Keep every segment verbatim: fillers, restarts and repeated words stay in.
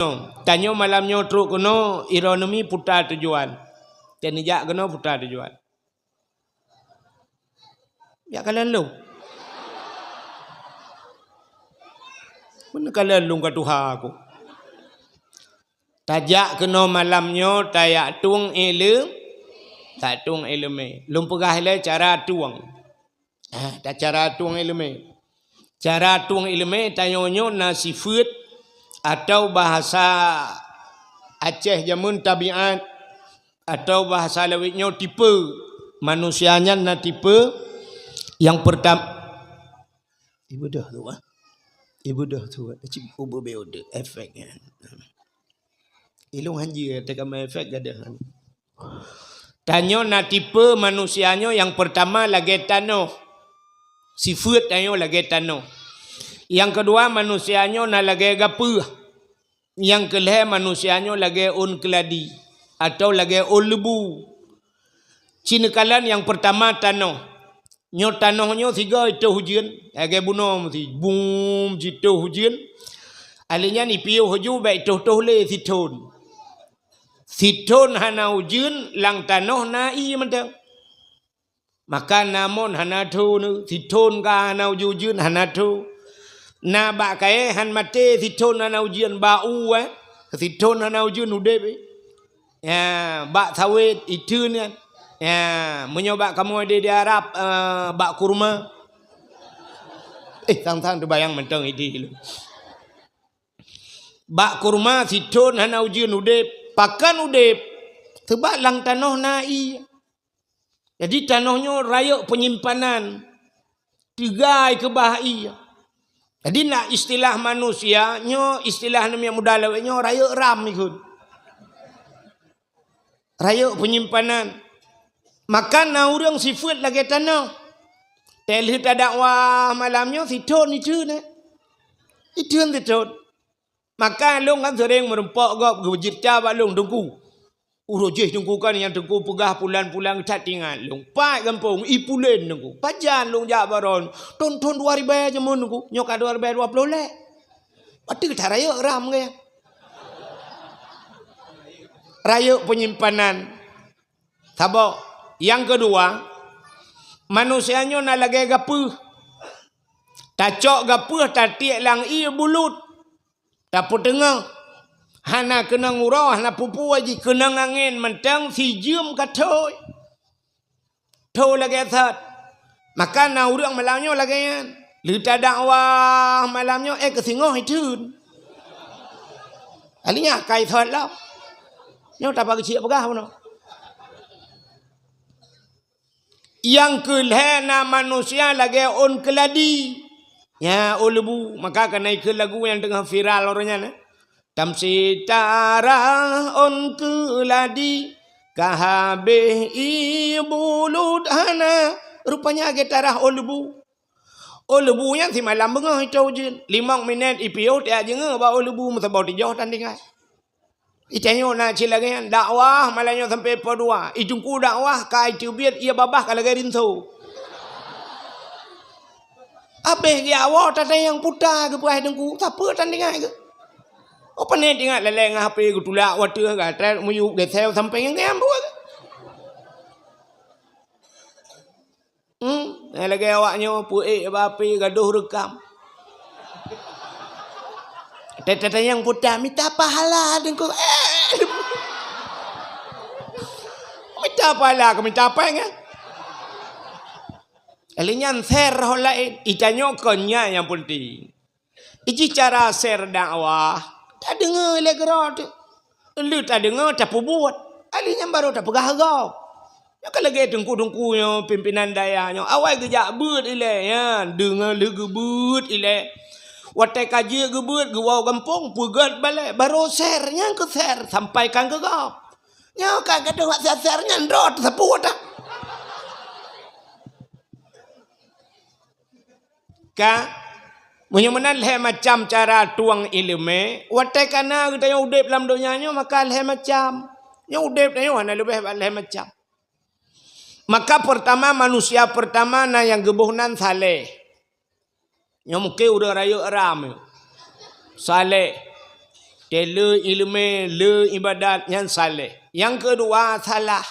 Tanyoe malam nyoe trok keunoe, ironomi puta tujuan. Dan jak keunoe puta tujuan. Jak kalon lôn. Meunan kalon lôn ka tuha aku. Tajak keunoe malam nyoe, tajak tueng ileu-, tajak tueng ileumé. Lôn peugah ilée cara tueng. Ah, ta-, cara tueng ileumé. Cara tueng ileumé tanyoe nyoe na sifeuet atau bahasa Aceh jameun tabiat atau bahasa Lawét nyoe tipe. Manusia nyan na tipe. Nyang pertam-, ibeudôh tu, ah. Ibeudôh tu, cit ubé-ubé efek nyan. Ilôn hanjeuet teuka meuefek gadoh. Tanyoe na tipe manusia nyoe, nyang pertama lagée tanoh. Sifeuet tanyoe lagée tanoh. Nyang keudua, manusia nyoe na lagée gapeuh. Nyang keulhée, manusia nyoe lagée ôn keuladi atau lagée ôn leubu. Ci neukalon nyang pertama tanoh. Nyoe tanoh nyoe sigoe itoh ujeuen, lagée bunoe meusi, bum, jitoh ujeuen. Alèh nyan ipiôh laju bék itoh-toh lé sithon. Sithon hana ujeuen, lam tanoh na ié mantong. Maka na mon hana tho neu, sithon ka hana ujeuen-ujeuen hana tho. Na bak kayée han maté sithon hana ujeuen, bak u, eh, sithon hana ujeuen udeb, eh. Ya, bak sawét, itheun nyan. Ya, meunyoe bak kamoe di, di Arab, eh, bak kurma. Eh, sang-sang teubayang mantong idéh lôn. Bak kurma sithon hana ujeuen udeb, pakon udeb? Seubab lam tanoh na ié. Jadi tanoh nyoe rayeuk peunyimpanan, teugai keubah ié. Jadi na istilah manusia nyoe, istilah aneuk miet muda lawét nyoe rayeuk ram ikot. Rayeuk peunyimpanan. Maka na ureuëng sifeuet lagée tanoh. Teuh lheueh tadakwah malam nyoe sithon itheun, eh. Itheun sithon. Maka lôn kan seuréng meurumpok gob geujeuet ca bak lôn, "Teungku, uroe jih Teungku kan nyang Teungku peugah pulan-pulan that teuingat lôn. Pat gampông, i pulen Teungku. Pajan lôn jak baron. Thon-thon dua ribée jameun Teungku. Nyoe ka dua ribée dua ploh lhée." Watée that rayeuk ram gaya. Rayeuk peunyimpanan. Saboh. Nyang keudua, manusia nyoe na lagée gapeuh. Tacok gapeuh tatiek lam ié bulut. Tapeuteungoh. Hana keunong uroe, hana peue-peue, jikeunong angén mantong sijeuem ka thoi. Tho lagée that. Maka na ureuëng malam nyoe lagée nyan. Lheueh tadakwah malam nyoe, eh, keu singoh itheun. Alèh nyan kai that lom. Nyoe tapa keuciek peugah bunoe. Nyang keu lhée na manusia lagée ôn keuladi. Ya, ôn leubu. Maka kana ikheun lagu nyang teungoh viral uroe nyan, eh. Tamsi tarah ôn keuladi, ka habéh ié bulut hana. Rupanya lagée tarah ôn leubu. Ôn leubu nyan simalam beungoh itoh ujeuen. Limong minét ipiôh tiak jeungeue bak ôn leubu meusaboh tijoh tan tinggai. Itanyoe na cit lagée nyan, dakwah malam nyoe sampoe poh dua. Iteungku dakwah ka iteubiet, ié babah ka lagée rinso. Abéh geuawoe tatanyong puta geupeugah teungku, sapeue tan tinggai geuh. Oh, pane tinggai lalée ngon H P geutulak watée gatai miyueb geuseu sampoe nyang geuambu geuh. Hmm, lagée awak nyoe peuék bak H P gadoh reukam. Tata nyang puta mita pahala deungku. Eh. Mita pahala keu mita péng, eh. Kali nyan share ho laén, itanyoe kon nyan nyang peunteng. Iji cara share dakwah, tadeungoe lé keudroe teuh. Lheueh tadeungoe tapeubuet. Alèh nyan barô tapeugah lé gob. Nyoe ka lagée teungku-teungku nyoe, pimpinan dayah nyoe, awai geujak beuet ilée nyan, deungoe lheueh geubeuet ilée. Watée ka jeuet geubeuet, geuwoe gampông, peugét balée, barô share, nyan keu share, sampaikan keu gob. Nyoe ka gadoh bak share-share nyan droe teusapeue dah. Ka, meunyoe meunan lhée macam cara tueng iéleumé, watée ka na geutanyoe udeb lam donya nyoe, maka lhée macam. Nyoe udeb tanyoe hana leubeh bak lhée macam. Maka peurtama, manusia peurtama na nyang geuboh nan Saleh. Nyoe mungken ureuëng rayeuk ram nyoe. Saleh. Tée le iéleumé, le iébadat, nyan saleh. Nyang keudua salah.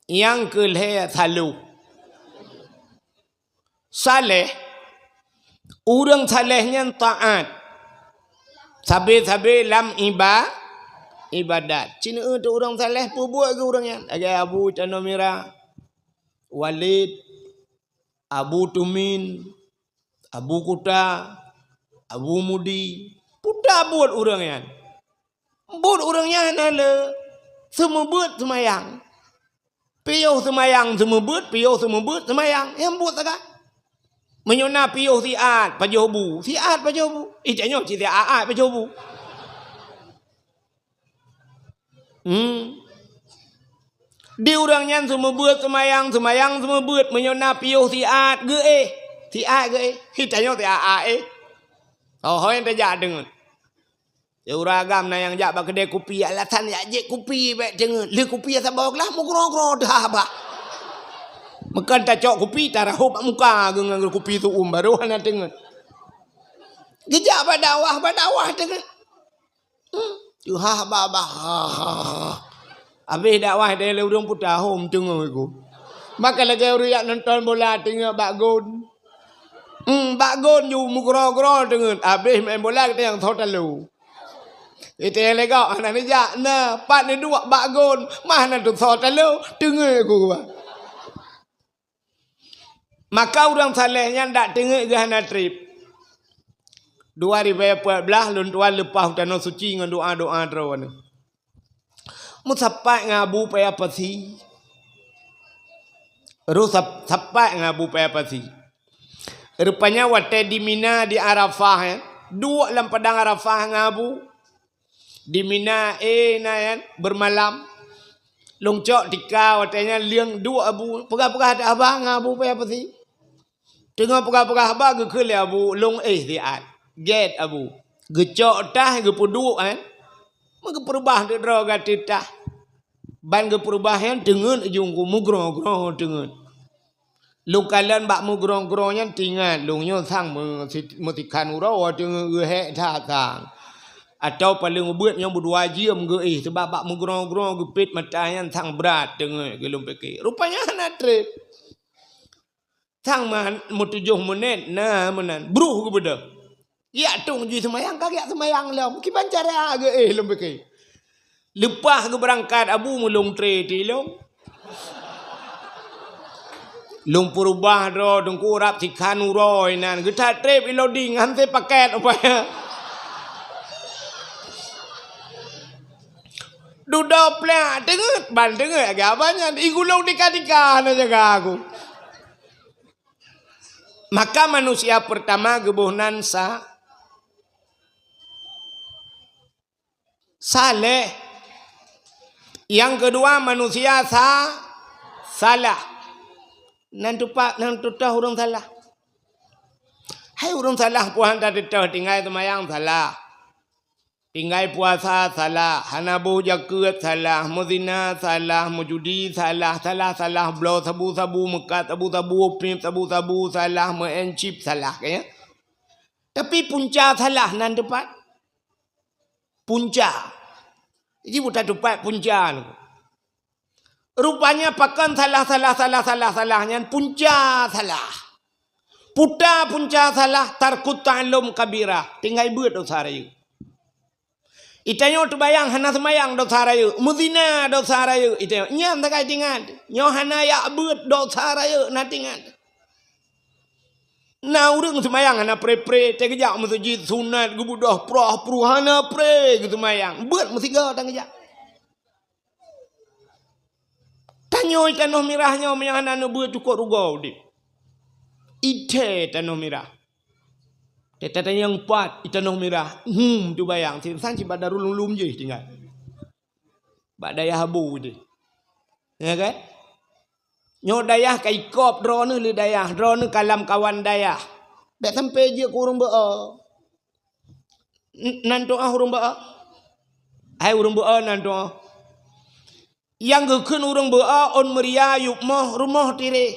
Nyang keulhée saloh. Saleh, ureuëng saleh nyan taát. Sabe-sabe lam iba-, iébadat. Ci neueu teuh ureuëng saleh, peubuet geuh ureuëng nyan. Lagée Abu Tanoh Mirah, Walid, Abu Tumin, Abu Kuta, Abu Mudi, puta buet ureuëng nyan. Buet ureuëng nyan hana le seumeubeuet seumayang. Piôh seumayang seumeubeuet, piôh seumeubeuet seumayang. Nyang buet sagai. Meunyoe na piôh siat pajoh bu, siat pajoh bu. Ih, tanyoe cit siat-at pajoh bu. Hmm. Di ureuëng nyan seumeubeuet seumayang, seumayang seumeubeuet, meunyoe na piôh siat geuéh, siat geuéh. Hi, tanyoe siat-at éh. Oh, hôi, nyang tajak deungon. Ya, ureuëng agam na nyang jak bak keudée kupi, alasan jak jép kupi bék teungeut. Lé kupi saboh glah meugroe-groe teuhah bah. Meukan tacok kupi, tarahôb bak muka geuh ngon kupi su'um, barô hana teungeut. Geujak bak dakwah, bak dakwah teungeut. Hmm, teuhah babah. Ha, ha, ha. Habéh dakwah deh lé ureuëng puta hom teungoh iku. Maka lagée ureuëng jak nonton bola teungoh bak gon. Hmm, bak gon ju meugroe-groe teungeut. Habéh main bola kita nyang tho talo. Kita nyang legok hana neujak na pat neuduek bak gon. Mah na tu tho talo teungoh iku. Maka ureuëng saleh nyan dak teungeut geuh hana treb. Dua ribu empat belas lôn tuan leupah u Tanoh Suci ngon doa-doa droeneuh. Meusapat ngon Abu Paya Pasi. Roh sap-, sapat ngon Abu Paya Pasi. Rupanya watée di Mina di Arafah, eh, duek lam padang Arafah ngon Abu. Di Mina, eh, na nyan, bermalam. Lôn cok tika watée nyan leueng duek Abu. Peugah-peugah that haba ngon Abu Paya Pasi. Teungoh peugah-peugah haba geukheun lé Abu, lôn éh siat. Gét Abu. Geucok tah geupeuduek, eh. Meugeupeurubah teuk droe gata tah. Ban geupeurubah nyan teungeut ujong ku meugroe-groe teungeut. Lôn kalon bak meugroe-groe nyan teuingat lôn nyoe sang meu-, meusikhan uroe teungeut geuhék that sang. Atawa paleng ubeuet nyoe beudua jeuem geuéh, sabab bak meugroe-groe geupet mata nyan sang brat teungeut keu lôn pike. Rupanya hana treb. Sang man meutujoh menit na meunan, bruh geubeudôh. Yak tông jih seumayang, ka geujak seumayang lom. Kiban cara geuéh lôn pike. Leupah geubeurangkat Abu meulông tré ti lông. Lôn peurubah droe teungku rab sikhan uroe nan. Geuthat treb ilodi ngan sé paket rupanya. Dudoe plak teungeut, ban teungeut agak banyak. Igulong tika-tika hana jaga aku. Maka manusia pertama geuboh nan sa-, saleh. Nyang keudua manusia sa-, salah. Nan tupat, nan tutoh ureuëng salah. Hai ureuëng salah puhan tateutoh tinggai seumayang salah. Tinggai puasa salah, hana boh jakeuet salah, meuzina salah, meujudi salah, salah-salah bloe sabu-sabu, meukat sabu-sabu, piep sabu-sabu, salah, meu'en chip salah, ka nyan. Tapi punca salah nan teupat. Punca. Jadi buta teupat punca nyoe. Rupanya pakon salah, salah, salah, salah, salah nyan punca salah. Puta punca salah, tarkut ta'allum kabirah, tinggai beuet dosa rayeuk. Itanyoe teubayang hana seumayang dosa rayeuk, meuzina dosa rayeuk itanyoe. Nyan sagai tingat, nyoe hana yak beuet dosa rayeuk na tingat. Na ureuëng seumayang hana pré-pré, teugeujak meuseujid sunat geubeudôh proh pruh hana pré geuseumayang, beuet meusigoe tan geujak. Tanyoe i Tanoh Mirah nyoe meunyoe hana neubeuet cukôp rugoe udeb. Ithée Tanoh Mirah. Tata nyang pat i Tanoh Mirah, hmm, teubayang, si-, san cit bak Darul Ulum jih tinggai. Bak dayah Abu jih. Ya kan? Nyoe dayah ka ikôb droeneuh lé dayah, droeneuh ka lam kawan dayah. Bék sampoe jeuet keu ureuëng beuo. N-, nan tu'oh ureuëng beuo. Hai ureuëng beuo nan tu'oh. Nyang geukheun ureuëng beuo ôn meuria yup moh rumoh tireh.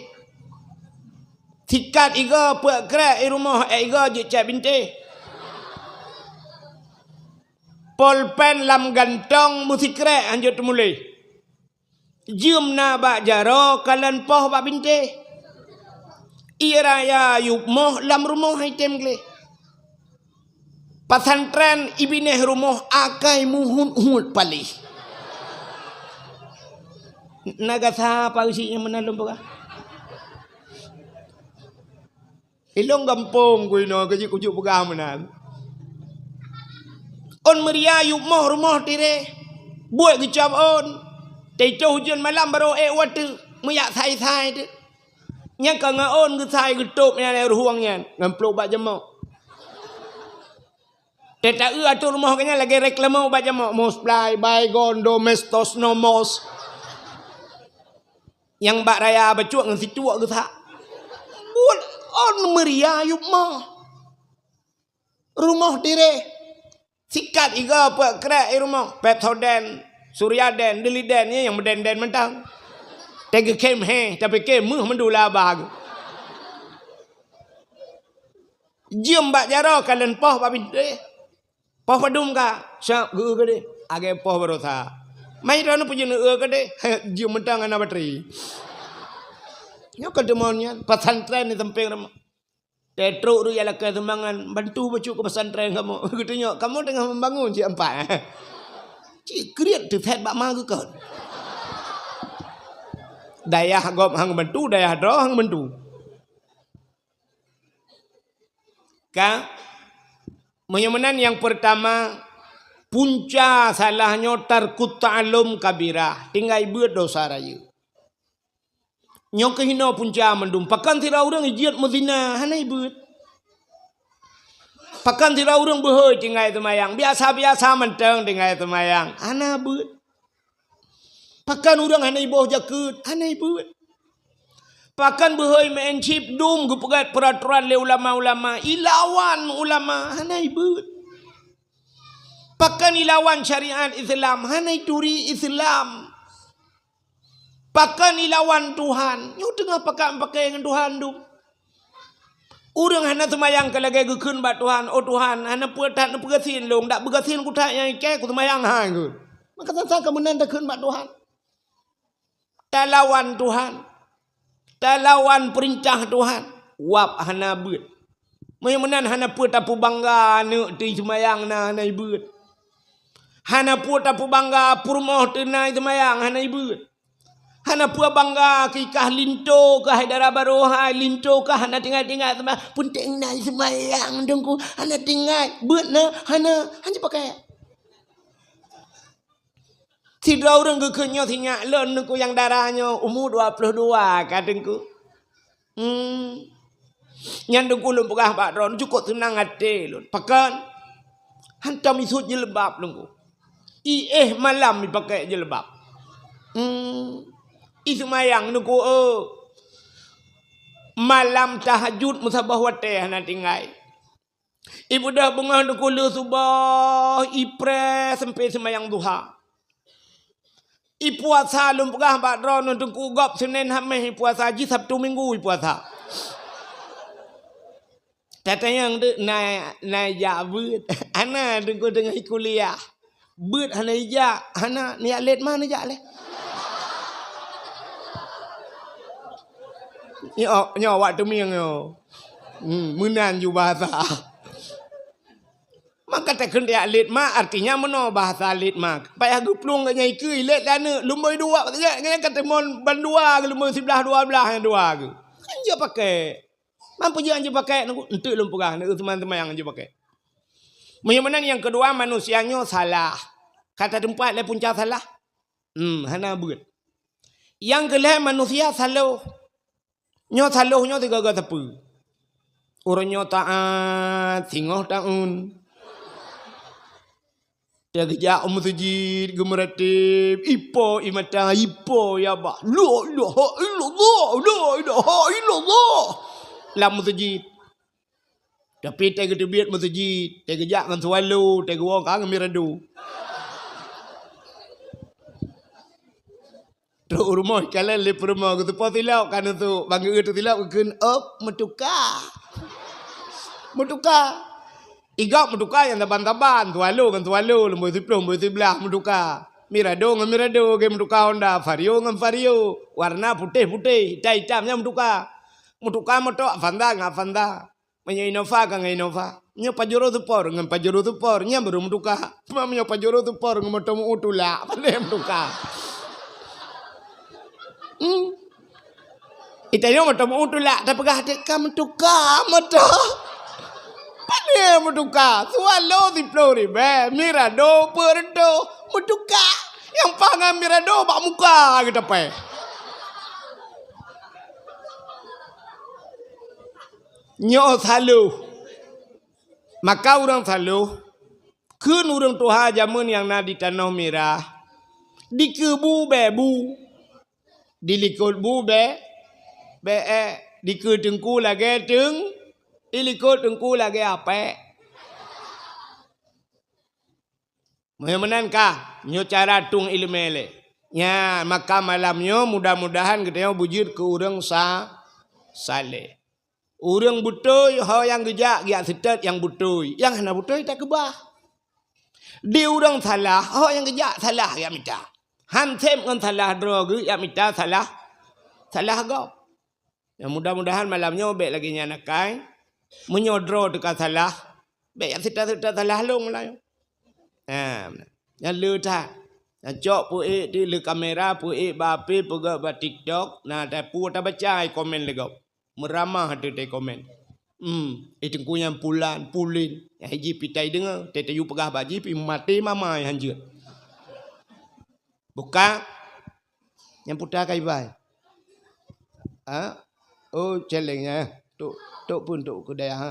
Sikat igoe peuet krek i rumoh ék igoe jeuet cét bintéh. Polpen lam gantong meusikrek hanjeuet teumuléh. Jeuem na bak jaroe, kalon poh bak bintéh. Ie raya yup moh, lam rumoh hai tem gleh. Pesantren ibinéh rumoh akai meuhut-hut paléh. Na gasa apa isi nyang meunan lôn peugah? Ilong gampông ku inoe keuh jeuet kupeugah meunan. Ôn meuria yup moh rumoh tireh. Buet geucab ôn. Teutoh ujeuen malam barô ék u ateueh, meuyak sai-sai teuk. Nyang ka ngon ôn geusai geutôb nyan lé ruhueng nyan ngon plôk bak jamok. Teuta-eu ateueh rumoh geuh nyan lagèe reklame bak jamok, Mousse Fly, Baygon, Domestos, Nomos. Nyang bak raya bacut ngon situek geusak. Buet ôn meuria yup moh. Rumoh tireh. Sikat iga peuet krek i rumoh. Pepsodent, Suriadent, Diliden, nyan nyang meudenden mantong. Teugeukhem heh, tapi khem meuh meudula bag. Jeuem bak jaroe kalon poh bak bintéh. Poh padum ka, siap geu-eu keudeh. Agée poh baroesa. Mai droeneuh peujeuet eu keudeh. Jeuem mantong hana batri. Nyoe keuteumon nyan, pesantren di sampéng rumoh. Teutrok rot jak lakée sumbangan, bantu bacut keu pesantren kamoe. Geutanyoe, kamoe teungoh membangun cit ampat. Cit kriet teusét bak ma geukon. Dayah gob han geubantu, dayah droe han geubantu. Ka? Meunyoe meunan nyang peurtama, punca salah nyoe tarkut ta'allum kabirah, tinggai beuet dosa rayeuk. Nyoe keuh inoe punca mandum. Pakon sidroe ureuëng jeuet meuzina, hana ibeuet. Pakon sidroe ureuëng beuhôi tinggai seumayang, biasa-biasa mantong tinggai seumayang, hana beuet. Pakon ureuëng hana iboh jakeuet, hana ibeuet. Pakon beuhôi meu'en chip dum geupeugét peuratoran lé ulama-ulama, ilawan ulama, hana ibeuet. Pakon ilawan syariat Islam, hana ituri Islam. Pakon ilawan Tuhan, nyoe teungoh pakat-pakée ngon Tuhan dum. Ureuëng hana seumayang ka lagée geukheun bak Tuhan, "Oh Tuhan, hana peue that neupeugasien lôn, dak beugasien ku that nyang ikée kuseumayang hai," kheun. Maka sasa ka meunan takheun bak Tuhan. Talawan Tuhan. Talawan peurintah Tuhan. Wab hana beuet. Meunyoe meunan hana peue tapeubangga aneuëk teuh seumayang na hana ibeuet. Hana peue tapeubangga peurumoh teuh na seumayang hana ibeuet. Hana peue bangga keu ikah linto kah dara barô hai, linto kah hana tinggai-tinggai seumayang. Peunteng na seumayang Teungku, hana tinggai. Beuet na hana, hana jipakai. Sidroe ureuëng geukheun nyoe sinyak lôn Teungku nyang dara nyoe umu dua ploh dua ka Teungku. Hmm. Nyan Teungku lôn peugah bak droeneuh cukôp seunang até lôn. Pakon? Hantom isut jilbab Teungku. I éh malam ipakai jilbab. Hmm. Iseumayang Teungku, oh. Malam tahajud meusaboh watée hana tinggai. Ibeudôh beungoh Teungku lheueh suboh, ipreh sampoe seumayang duha. Ipuasa lôn peugah bak droeneuh Teungku gob Senin Hamis ipuasa, jih Sabtu Minggu ipuasa. Tatanyong tu na, na jak beuet. Hana Teungku teungoh kuliah. Beuet hana ijak, hana neujak lét ma neujak lé. Nyoe, nyoe awak teumieng nyoe. Hmm, meunan ju bahasa. Maka takheun jak lét ma, artinya meunoe bahasa lét ma. Payah geuplueng geuh nyan ikeue, lét lé aneuëk, lumboi dua, nyan ka teumon ban dua geuh, lumboi siblaih dua blaih nyan dua geuh. Kan jeuet pakai. Mampu jeuet jeuet pakai, enteuk lôn peugah, na teuma-teuma nyang jeuet pakai. Meunyoe meunan nyang keudua, manusia nyoe salah. Ka tatumpah lé punca salah. Hmm, hana beuet. Nyang keulhée manusia saloh. Nyoe saloh nyoe sigaga sapeue? Uroe nyoe taát, singoh taun. Teugeujak u meuseujid, geumeuratéb, ipo ie mata, ipo ie babah. La ilaha illallah, la ilaha illallah. Lam meuseujid. Tapi teugeuteubiet meuseujid, teugeujak ngon swallow, teugewoe ka ngon mirado. Trok u rumoh, ikalon lé peurumoh, geuteupeue silop ka neusok, ban geu-eu teusilop geukheun, "Op, meutuka." Meutuka. Igop meutuka nyang saban-saban, Swallow ngon Swallow, Leumboi Siploh, Leumboi Siblaih meutuka. Mirado ngon Mirado, geuh meutuka Honda, Vario ngon Vario. Warna putéh-putéh, itam-itam nyang meutuka. Meutuka moto Avanza ngon Avanza. Meunyoe Innova ka ngon Innova. Nyoe Pajero Sport ngon Pajero Sport, nyan baru meutuka. Cuma meunyoe Pajero Sport ngon moto meu tulak, pandai meutuka. Hmm. Itanyoe moto meu tulak, tapeugah até ka meutuka moto. Pandai meutuka. Swallow siploh ribèe, Mirado peuet reutôh, meutuka. Nyang pangan Mirado bak muka geuh tapai. Nyoe Swallow. Maka ureuëng Swallow, kheun ureuëng tuha jamén nyang na di Tanoh Mirah, dikeue bu bèe bu, dilikot bu bèe bèe, dikeue teungku lagèe teung, dilikot teungku lagèe apèe. Meunyoe meunan kah, nyoe cara tueng iéleumé lé. Nyan, maka malam nyoe mudah-mudahan geutanyoe beujeuet keu ureuëng sa-, saleh. Ureuëng beutôi ho nyang geujak geujak seutôt nyang beutôi, nyang hana beutôi takeubah. Di ureuëng salah ho nyang geujak salah geujak mita. Han sép ngon salah droe geuh geujak mita salah, salah gob. Nyang mudah-mudahan malam nyoe bèk lagèe nyan akai. Meunyoe droe teuka salah, bèk jak seutôt-seutôt salah lôn malam nyoe. Ha, nyan le that. Nyan cok peuék di le kamera, peuék bak H P, peugah bak TikTok, na tapu tabaca ai komen lé gob. Meuramah teuh tai komen. Hmm, eh teungku nyan pulan, pulin. Nyang jih pi tai deungoe, tai tayue peugah bak jih pi maté mama nyang jeuet. Buka. Nyang puta kai bai. Ha? Oh, celeng nya. Tok, tok pun tok ke dayah, ha.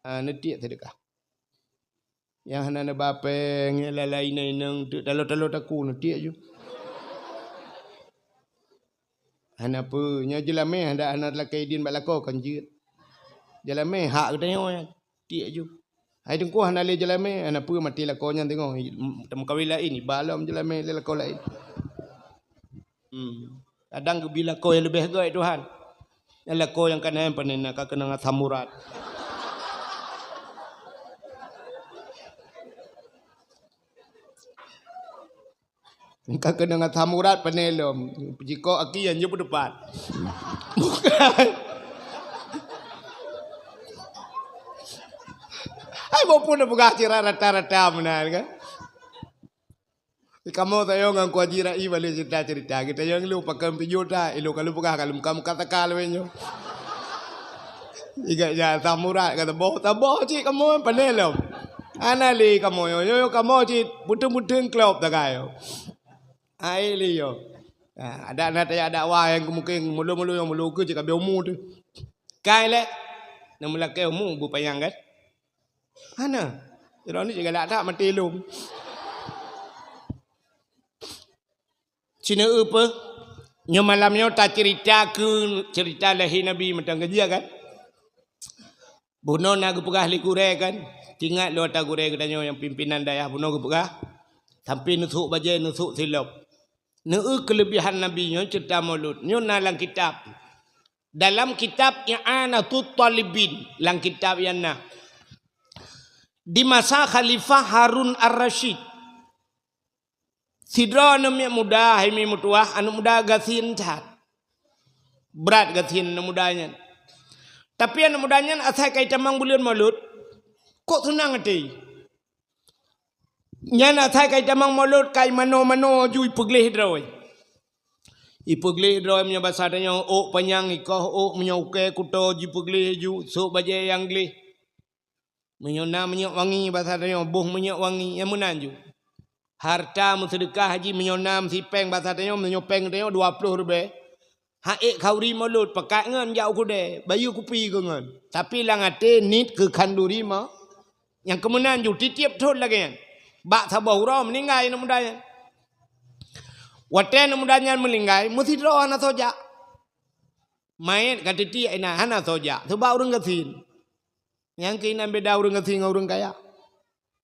Ha, neutiek sedekah. Nyang hana neuba péng, nyang lalai inong-inong, teuk talo-talo taku neutiek ju. Hana peue, nyoe jeulamé hana, hana lakée idin bak lakoe kon jeuet. Jeulamé hak geutanyoe nyan, tiek ju. Hai teungku hana lé jeulamé, hana peue maté lakoe nyan teungoh, tameukawen laén, iba lom jeulamé lé lakoe laén. Hmm. Kadang geubri lakoe nyang leubeh göt Tuhan. Nyang lakoe nyang ka na nyan pane na ka keunong asam urat. Ka keunong asam urat pane lom. Peucikok aki nyang jeuet peuteupat. Bukan. Hai, boh pun peugah sira rata-rata meunan kan. Kamoe tayong ngon Haji Rai balek cerita-cerita. Geutanyoe lôn pakon pijuta, ilôn ka lôn peugah ka lôn muka-muka taka lôn nyoe. Ingat nyan asam urat ka saboh, saboh cit kamoe pane lom. Hana lé kamoe nyoe, nyoe kamoe cit beuteun-beuteun klop tagai. Hai lé yo. Ha, adak na tajak dakwah nyang mungken mulo-mulo nyang mulo keu cit ka beu umu teuh. Kai lé. Neumeulakée umu beupanyang kan? Hana. Droeneuh cit galak that maté lom. Sineuk peue? Nyoe malam nyoe tacerita keu cerita lahé Nabi mantong ka jeuet kan? Bunoe na geupeugah lé gurée kan? Ingat lôn ata gurée geutanyoe nyang pimpinan dayah bunoe geupeugah, sampai neusok bajée neusok silop. Neueu keuleubihan Nabi nyoe cerita Maulud. Nyoe na lam kitab. Dalam kitab I'anatut Talibin, lam kitab nyan na. Di masa Khalifah Harun Ar-Rasyid, sidroe aneuëk miet muda hai mi meutuwah, aneuëk muda gasien that. Brat gasien aneuëk muda nyan. Tapi aneuëk muda nyan asai ka jitamong buleuen Maulud, kok seunang até. Nyan asai ka jitamong Maulud, ka jimano-mano ju jipeugleh droe. Jipeugleh droe meunyoe basa tanyoe ôk panyang ikoh, ôk meunyoe ukée kuto jipeugleh ju, sôk bajée nyang gleh. Meunyoe na minyeuk wangi basa tanyoe, boh minyeuk wangi, nyang meunan ju. Harta meuseudeukah jih meunyoe na meusipéng basa tanyoe, meunyoe péng tanyoe dua ploh ribée. Hak ék khanduri Maulud, pakat ngon jak u keudè, bayeue kupi keu ngon. Tapi lam até niet keu khanduri ma-, nyang keumeunan ju tieb-tieb thon lagée nyan. Bak saboh uroe meuninggai aneuëk muda nyan. Watée aneuëk muda nyan meuninggai, meusidroe hana soe jak. Manyét ka titiek inan hana soe jak, seubab ureuëng gasien. Nyang keuh inan beda ureuëng gasien ngon ureuëng kaya.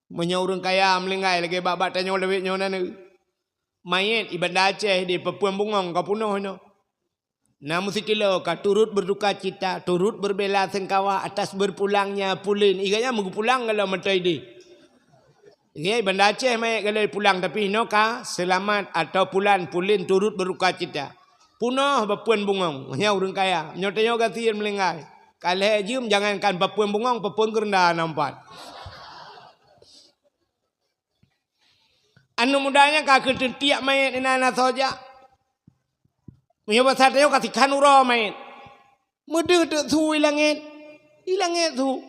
Meunyoe ureuëng kaya meuninggai lagée bak-bak tanyoe lawét nyoe na neu, manyét i Banda Aceh di Papuan Bungong ka peunoh inoe. Na meusikilo ka turut berduka cita, turut berbela sengkawa atas berpulangnya Pulen. Iga nyan meupulang galom mantong idéh. Iga Banda Aceh manyét galom pulang, tapi inoe ka seulamat atau pulan Pulen turut berduka cita. Punoh bapeuen bungong, nyan ureuëng kaya. Nyoe tanyoe gasien meuninggai. Ka lhée jeuem jangankan bapeuen bungong, bapeuen geurenda na meupat. Aneuëk muda nyan ka keuteutiek manyét inan asoe jak. Meunyoe basa tanyoe ka sikhan uroe manyét. Meudeuh teuk su i langét. I langét su.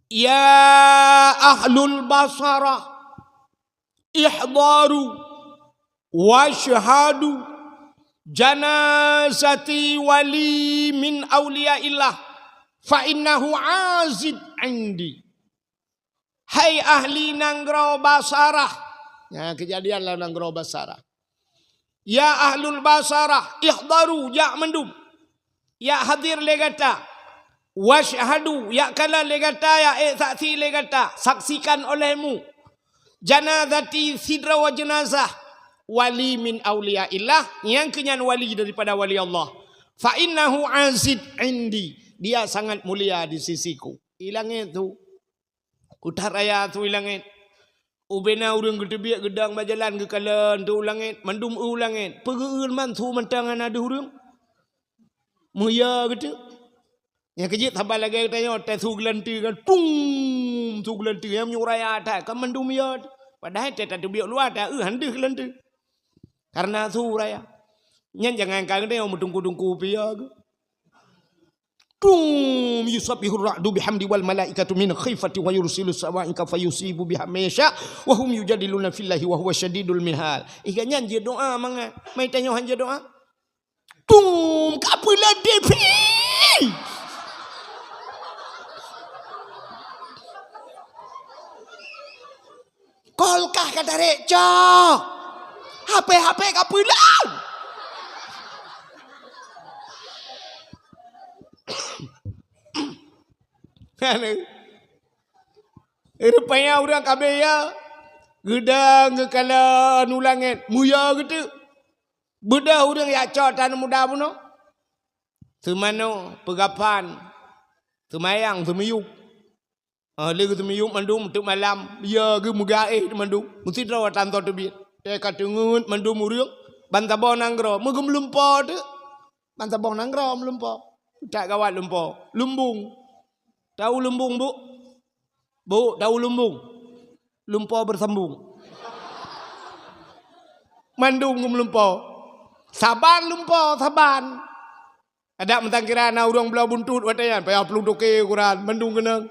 Ya ahlul Basarah, ihdharu wasyhadu janazati wali min auliyaillah, fa innahu aziz indi. Hai ahli nanggroe Basarah. Nyan keujadian lam nanggroe Basarah. Ya ahlul Basarah, ihdharu, jak mandum. Jak hadir lé gata. Wasyhadu, jak kalon lé gata, jak ék saksi lé gata. Saksikan olehmu. Janazati, sidroe jeunazah. Wali min auliyaillah, nyang keu nyan wali daripada wali Allah. Fa innahu aziz indi. Dia sangat mulia di sisiku. I langét su. Kutat raya su i langét. Ubena ureuëng geuteubiet geudong bak jalan geukalon su u langét, mandum u langét. Peugeueuen man su mantong hana deuh ureuëng. Meuya geuteuk. Nyang keujeuet saban lagée geutanyoe, watée su geulanteue kan, tung, su geulanteue, nyang meunyoe raya that, kan mandum ya. Padahai watée tateubiet luwa, ta, eu, han deuh geulanteue. Karena su raya. Nyan jangankan geutanyoe meutungku-tungku pih ya geuh. Tum yusabbihur ra'du bihamdi wal malaikatu min khifati wa yursilu sawa'iqa fayusibu biha man yasha wa hum yujadiluna fillahi wa huwa syadidul mihal. Iga nyan jeuet doa mangat. Mai tanyoe han jeuet doa. Tum ka peuleudeh pih. Kolkah ka tarek cok. H P-H P ka peulang. Rupanya ureuëng ka beya, geudang geukalon u langét, muya geuteuk. Beudôh ureuëng jak cok tan muda bunoe. Seumanoe, peugapan, seumayang, seumiyueb. Ah, lé geuseumiyueb mandum teuk malam, ya geuh meugaéh mandum. Meusidroe tan soe teubiet. Teuka teungeut mandum ureuëng, ban saboh nanggroe, meugeumeulumpo teuk. Ban saboh nanggroe meulumpo. That gawat lumpo. Lumbung. Tahu lumbung, Bu? Bu, tahu lumbung? Lumpo bersambung. Mandum geumeulumpo. Saban lumpo, saban. Adak meutangkira na ureuëng bloe buntut watée nyan, payah plueng toke ukuran, mandum keunong.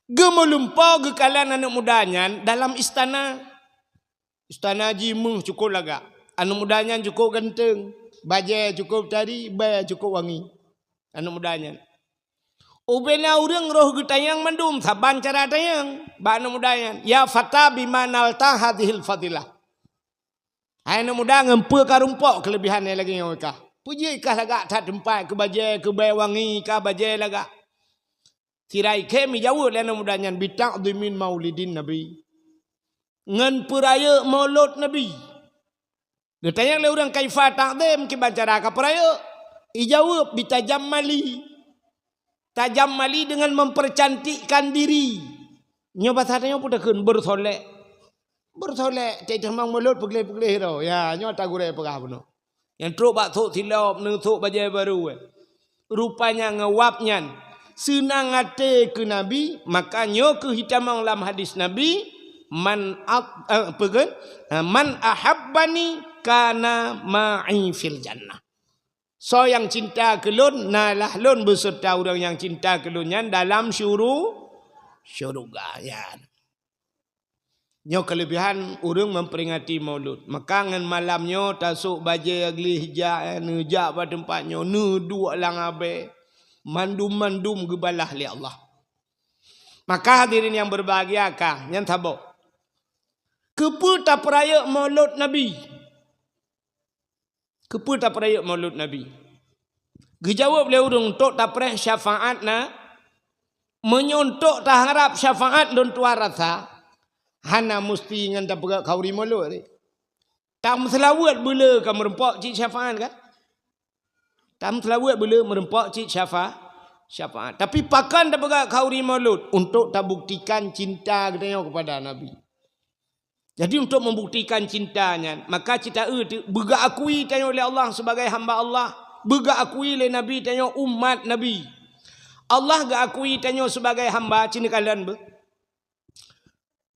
Geumeulumpo geukalon aneuëk muda nyan dalam istana. Istana jih méuh cukôp lagak. Aneuëk muda nyan cukôp ganteng, bajée cukôp tari, bée cukôp wangi. Aneuëk muda nyan. Ubena ureuëng roh geutanyong mandum saban cara tanyong bak aneuëk muda nyan. Ya fata bima nalta hadhil fadilah. Hai aneuëk muda, ngon peue ka rumpok keuleubihan nyang lagée nyoe kah? Peue jeuet kah lagak that teumpat keu bajée, keu bée wangi, kah bajée lagak? Sira ikhém ijaweueb lé aneuëk muda nyan, "Bita'dhimin maulidin Nabi." Ngon peurayeuk maulud Nabi. Geutanyong lé ureuëng, "Kaifa ta'dhim, kiban cara ka peurayeuk?" Ijaweueb, "Bitajammali." Tajammali dengan mempercantikkan diri. Nyoe basa tanyoe peue takheun, beursolek. Beursolek, cit tamong mulot peugleh-peugleh droe. Ya, nyoe tagurée peugah bunoe. Nyang trok bak thok silop, neusok bajée barô, eh. Rupanya ngon wab nyan seunang até keu Nabi, maka nyoe kheueh jitamong lam hadis Nabi, "Man at-, eh, peue kheun? Eh, man ahabbani kana ma'i fil jannah." Soe nyang cinta keu lôn, nalah lôn beuseurta ureuëng nyang cinta keu lôn nyan dalam syuru-, syuruga nyan. Nyoe keuleubihan ureuëng memperingati Maulud. Maka ngon malam nyoe tasok bajée gleh jak, eh, neujak bak teumpat nyoe, neuduek lam abée. Mandum-mandum geubalah lé Allah. Maka hadirin yang berbahagia, ka nyan saboh. Keupeue tapeurayeuk Maulud Nabi? Keupeue tapeurayeuk Maulud Nabi? Geujaweueb lé ureuëng, "Untuk tapreh syafaat na, meunyoe untuk taharab syafaat lôn tuan rasa, hana musti ngon tapeugét khauri Maulud." Tameuseulaweuet beuleu ka meurumpok cit syafaat kan? Tameuseulaweuet beuleu meurumpok cit syafa-, syafaat. Tapi pakon tapeugah khauri maulud? Untuk tabuktikan cinta geutanyoe kepada Nabi. Jadi untuk membuktikan cinta nyan, maka cita eu teu-, beugeuakui tanyoe lé Allah sebagai hamba Allah, beugeuakui lé Nabi tanyoe umat Nabi. Allah geuakui tanyoe sebagai hamba, ci neukalon beuh.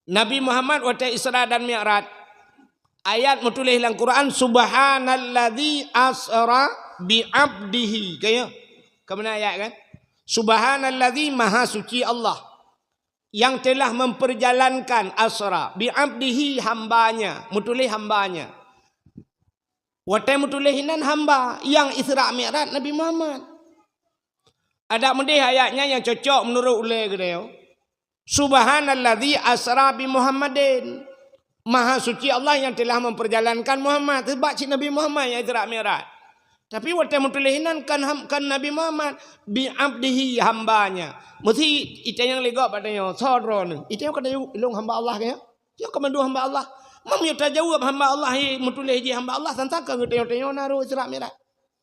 Nabi Muhammad watée Isra dan Mi'raj, ayat meutuléh lam Quran, "Subhanalladzi asra bi abdihi." Ka ya? Ka meunan ayat kan? "Subhanalladzi", maha suci Allah, "yang telah memperjalankan asra bi abdihi", hambanya, meutuléh hambanya. Watée meutuléh inan hamba, nyang Isra Mi'raj Nabi Muhammad. Adak meudeh ayat nyan nyang cocok meunurot ulée geutanyoe. "Subhanalladzi asra bi Muhammadin." Maha suci Allah yang telah memperjalankan Muhammad. Sebab cit Nabi Muhammad nyang Isra Mi'raj. Tapi watée meutuléh inan kan ham-, kan Nabi Muhammad, "Bi abdihi", hambanya. Meusi itanyong lé gob bak tanyoe, "Soe droeneuh?" Itanyong ka tayue, "Ilôn hamba Allah," ka ya? Yo ka mandum hamba Allah. Meunyoe tajaweueb hamba Allah, he, meutuléh jih hamba Allah, tantang ka geutanyoe-tanyoe na rot Isra Mi'raj.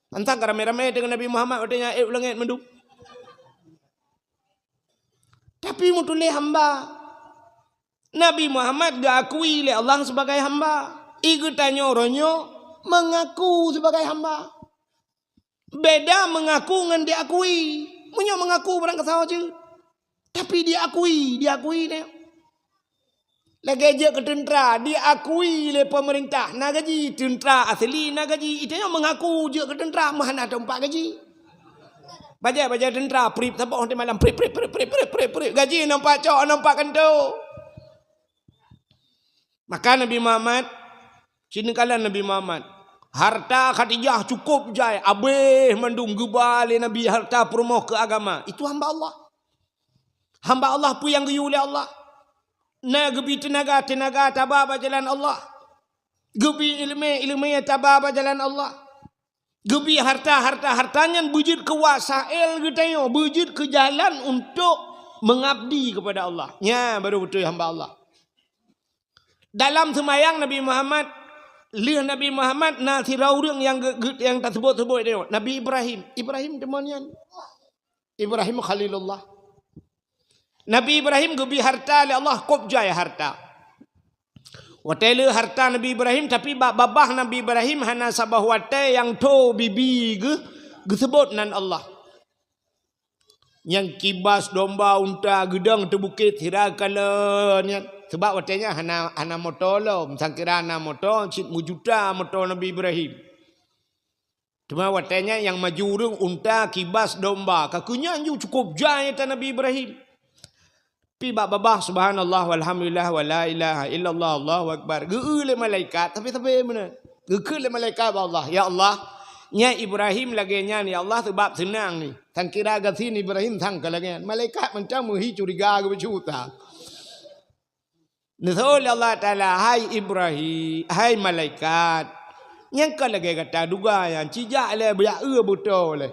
Tantang ka ramé-ramé deungon Nabi Muhammad watée nyan ék u langét mandum. Tapi meutuléh hamba. Nabi Muhammad geuakui lé Allah sebagai hamba. I geutanyoe uroe nyoe mengaku sebagai hamba. Beda mengaku ngon diakui. Meunyoe mengaku barang kasoe jeuet. Tapi diakui, diakui nyan. Lagée jeuet keu teuntra, diakui lé pemerintah, na gaji, teuntra asli na gaji. Itanyoe mengaku jeuet keu teuntra, meuhana teumpat gaji. Bajée-bajée teuntra, prip saboh di malam, prip, prip, prip. Gaji nampak cok, nampak kantô. Maka Nabi Muhammad, ci neukalon Nabi Muhammad. Harta Khadijah cukup jai, abéh mandum geuba lé Nabi harta peurumoh keu agama. Itu hamba Allah. Hamba Allah peue nyang geuyue lé Allah. Na geubi teunaga, teunaga taba bak jalan Allah. Geubi ileumé, ileumé taba bak jalan Allah. Geubi harta, harta, harta nyan beujeuet keu wasail geutanyoe, beujeuet keu jalan untuk mengabdi kepada Allah. Nyan baru beutôi hamba Allah. Dalam seumayang Nabi Muhammad, lheueh Nabi Muhammad na sidroe ureuëng nyang ge-, ge-, nyang taseubut-seubut nyoe, Nabi Ibrahim. Ibrahim teuma nyan. Ibrahim Khalilullah. Nabi Ibrahim geubi harta lé Allah, kôb jai harta. Watée le harta Nabi Ibrahim, tapi bak babah Nabi Ibrahim hana saboh watée nyang tho bibi geu-, geuseubot nan Allah. Nyang kibas domba unta geudong teubukét sira kalon nyan. Sebab watée nyan hana, hana moto lom, sangkira na moto cit meujuta moto Nabi Ibrahim. Teuma watée nyan nyang maju ureuëng unta kibas domba, ka keu nyan ju cukup jai tan Nabi Ibrahim. Pi bak babah subhanallah walhamdulillah wala ilaha illallah Allahu akbar. Geu-eu lé malaikat tapi sabe meunan. Geukheun lé malaikat bak Allah, "Ya Allah, nyan Ibrahim lagée nyan ya Allah sebab seunang ni. Sangkira gasien Ibrahim sang ka lagée nyan." Malaikat mantong meuhi curiga geubeucuta. Neuseuôt lé Allah Taala, "Hai Ibrahim, hai malaikat, nyang ka lagée gata duga nyan, cijak lé beuyak eu beuto lé."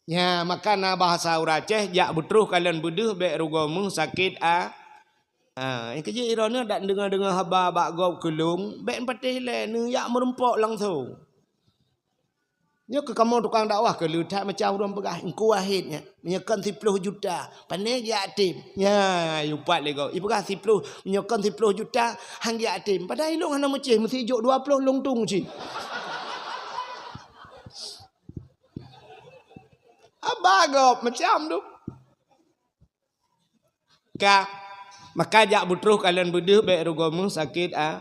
Nya, maka na bahasa ureuëng Aceh, "Jak beutroh kalon beudeuh bék rugoe meuh sakét a-, a." Nyang keujeuet droeneuh dak deungoe-deungoe haba bak gob keu lôn, bék patéh lé, neujak meurumpok langsong. Nyoe keu kamoe tukang dakwah keu le that macam ureuëng peugah, "Engku Wahid nyan, meunyoe kon siploh juta, pane jak tem." Nya, yupat lé gob. Ipeugah siploh, "Meunyoe kon siploh juta, han jak tem." Padahai ilôn hana meucéh, meusi jok dua ploh lôn tung cit. Haba gob macam tu. Ka, maka jak beutroh kalon beudeuh bék rugoe meuh sakét a.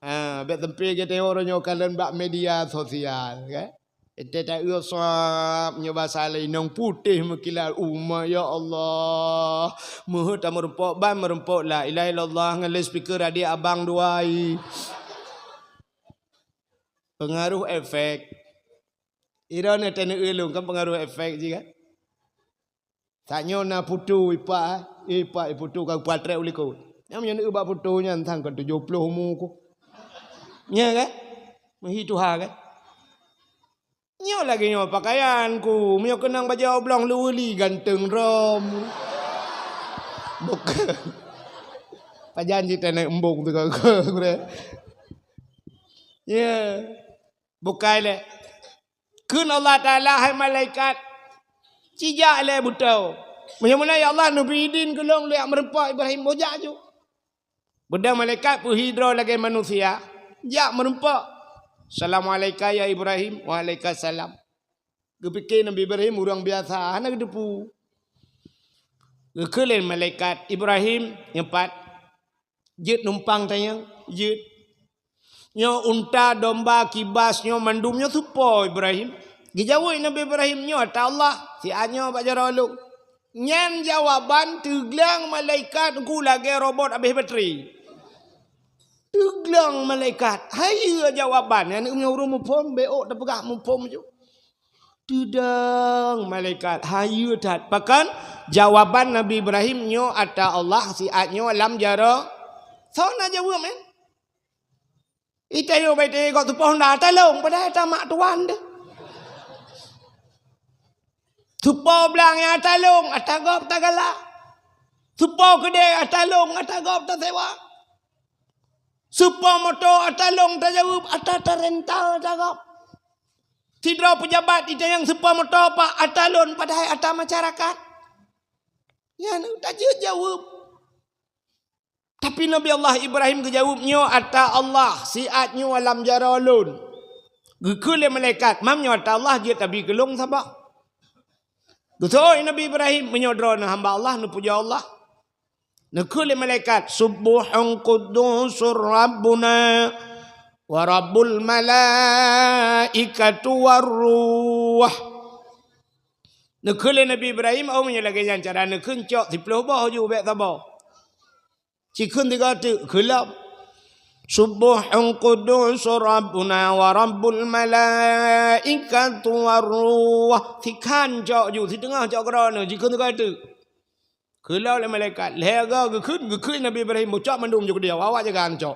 Ha, bék teumpé geutanyoe uroe nyoe kalon bak media sosial, kan? Ente ta eu sab nyoe basa lé inong putéh meukilat uma, ya Allah. Meuheuet tameurumpok ban meurumpok la ilaha illallah ngon loudspeaker adik abang dua i. Pengaruh efek. Ira na teuneuk eu lôn kan pengaruh efek jih kan? Tanyoe na putu ipak, eh. Ipak putu ka patrek u likot. Nyang meunyoe bak putu nyan sang ka tujoh ploh umu ku. Nya kan? Meuhi tuha kan? Nyoe lagée nyoe pakaian ku, meunyoe keunong bajée oblong leuweuli ganteng rom. Bukan. Pajan cit naik embong tu kau. Ya. Bukai lé. Kheun Allah Taala, "Hai malaikat, cijak lé beutoe. Meunyoe meunan, ya Allah, neubri idin keu lôn lôn jak meurumpok Ibrahim." Boh jak ju. Beudôh malaikat peuhi droe lagée manusia, jak meurumpok. "Assalamualaika ya Ibrahim." "Waalaikumsalam." Geupike Nabi Ibrahim ureuëng biasa, hana geuteupeue. Geukheun lé malaikat, "Ibrahim, nyoe pat. Jeuet numpang tanyong, jeuet. Nyoe unta, domba, kibas, nyoe mandum nyoe soe po, Ibrahim?" Geujaweueb Nabi Ibrahim, "Nyoe ata Allah, siat nyoe bak jaroe lôn." Nyan jawaban teuglang malaikat ku lagée robot habéh batri. Teuglang malaikat, hayeue jawaban. Nyan ureuëng muphom, bék tapeugah muphom ju. Teudong malaikat, hayeue that. Pakon jawaban Nabi Ibrahim, "Nyoe ata Allah, siat nyoe lam jaroe." Soe na jaweueb, eh? Ita yo bai teugot soe po honda ata lôn, padahai ata mak tuan deh. Soe po blang nyang ata lôn, ata gob ata galak. Soe po keudè ata lôn, ata gob ata sewa. Soe po moto ata lôn tajaweueb, ata tarental ata gob. Sidroe peujabat itanyong soe po moto pat, ata lôn, padahai ata masyarakat. Nyan tajeuet jaweueb. Tapi Nabi Allah Ibrahim geujaweueb, "Nyoe ata Allah, siat nyoe lam jaroe lôn." Geukheun lé malaikat, "Mam nyoe ata Allah, jeuet tabi keu lôn saboh." Geuseuôt Nabi Ibrahim, "Meunyoe droeneuh hamba Allah, neupujoe Allah." Neukheun lé malaikat, "Subbuhun quddusur Rabbuna wa Rabbul malaikatu war ruh." Neukheun lé Nabi Ibrahim, oh, meunyoe lagée nyan cara neukheun, cok siplôh boh ju bék saboh. Cikheun tiga teuk, kheun lom. "Subbuhun quddusur Rabbuna wa Rabbul malaikatu war ruh." Sikhan cok ju, siteungoh cok keudroe, cikheun tiga teuk. Kheun lom lé malaikat. Lhée go geukheun, geukheun Nabi Ibrahim, "Beucok mandum ju keudeh, awak jaga neucok."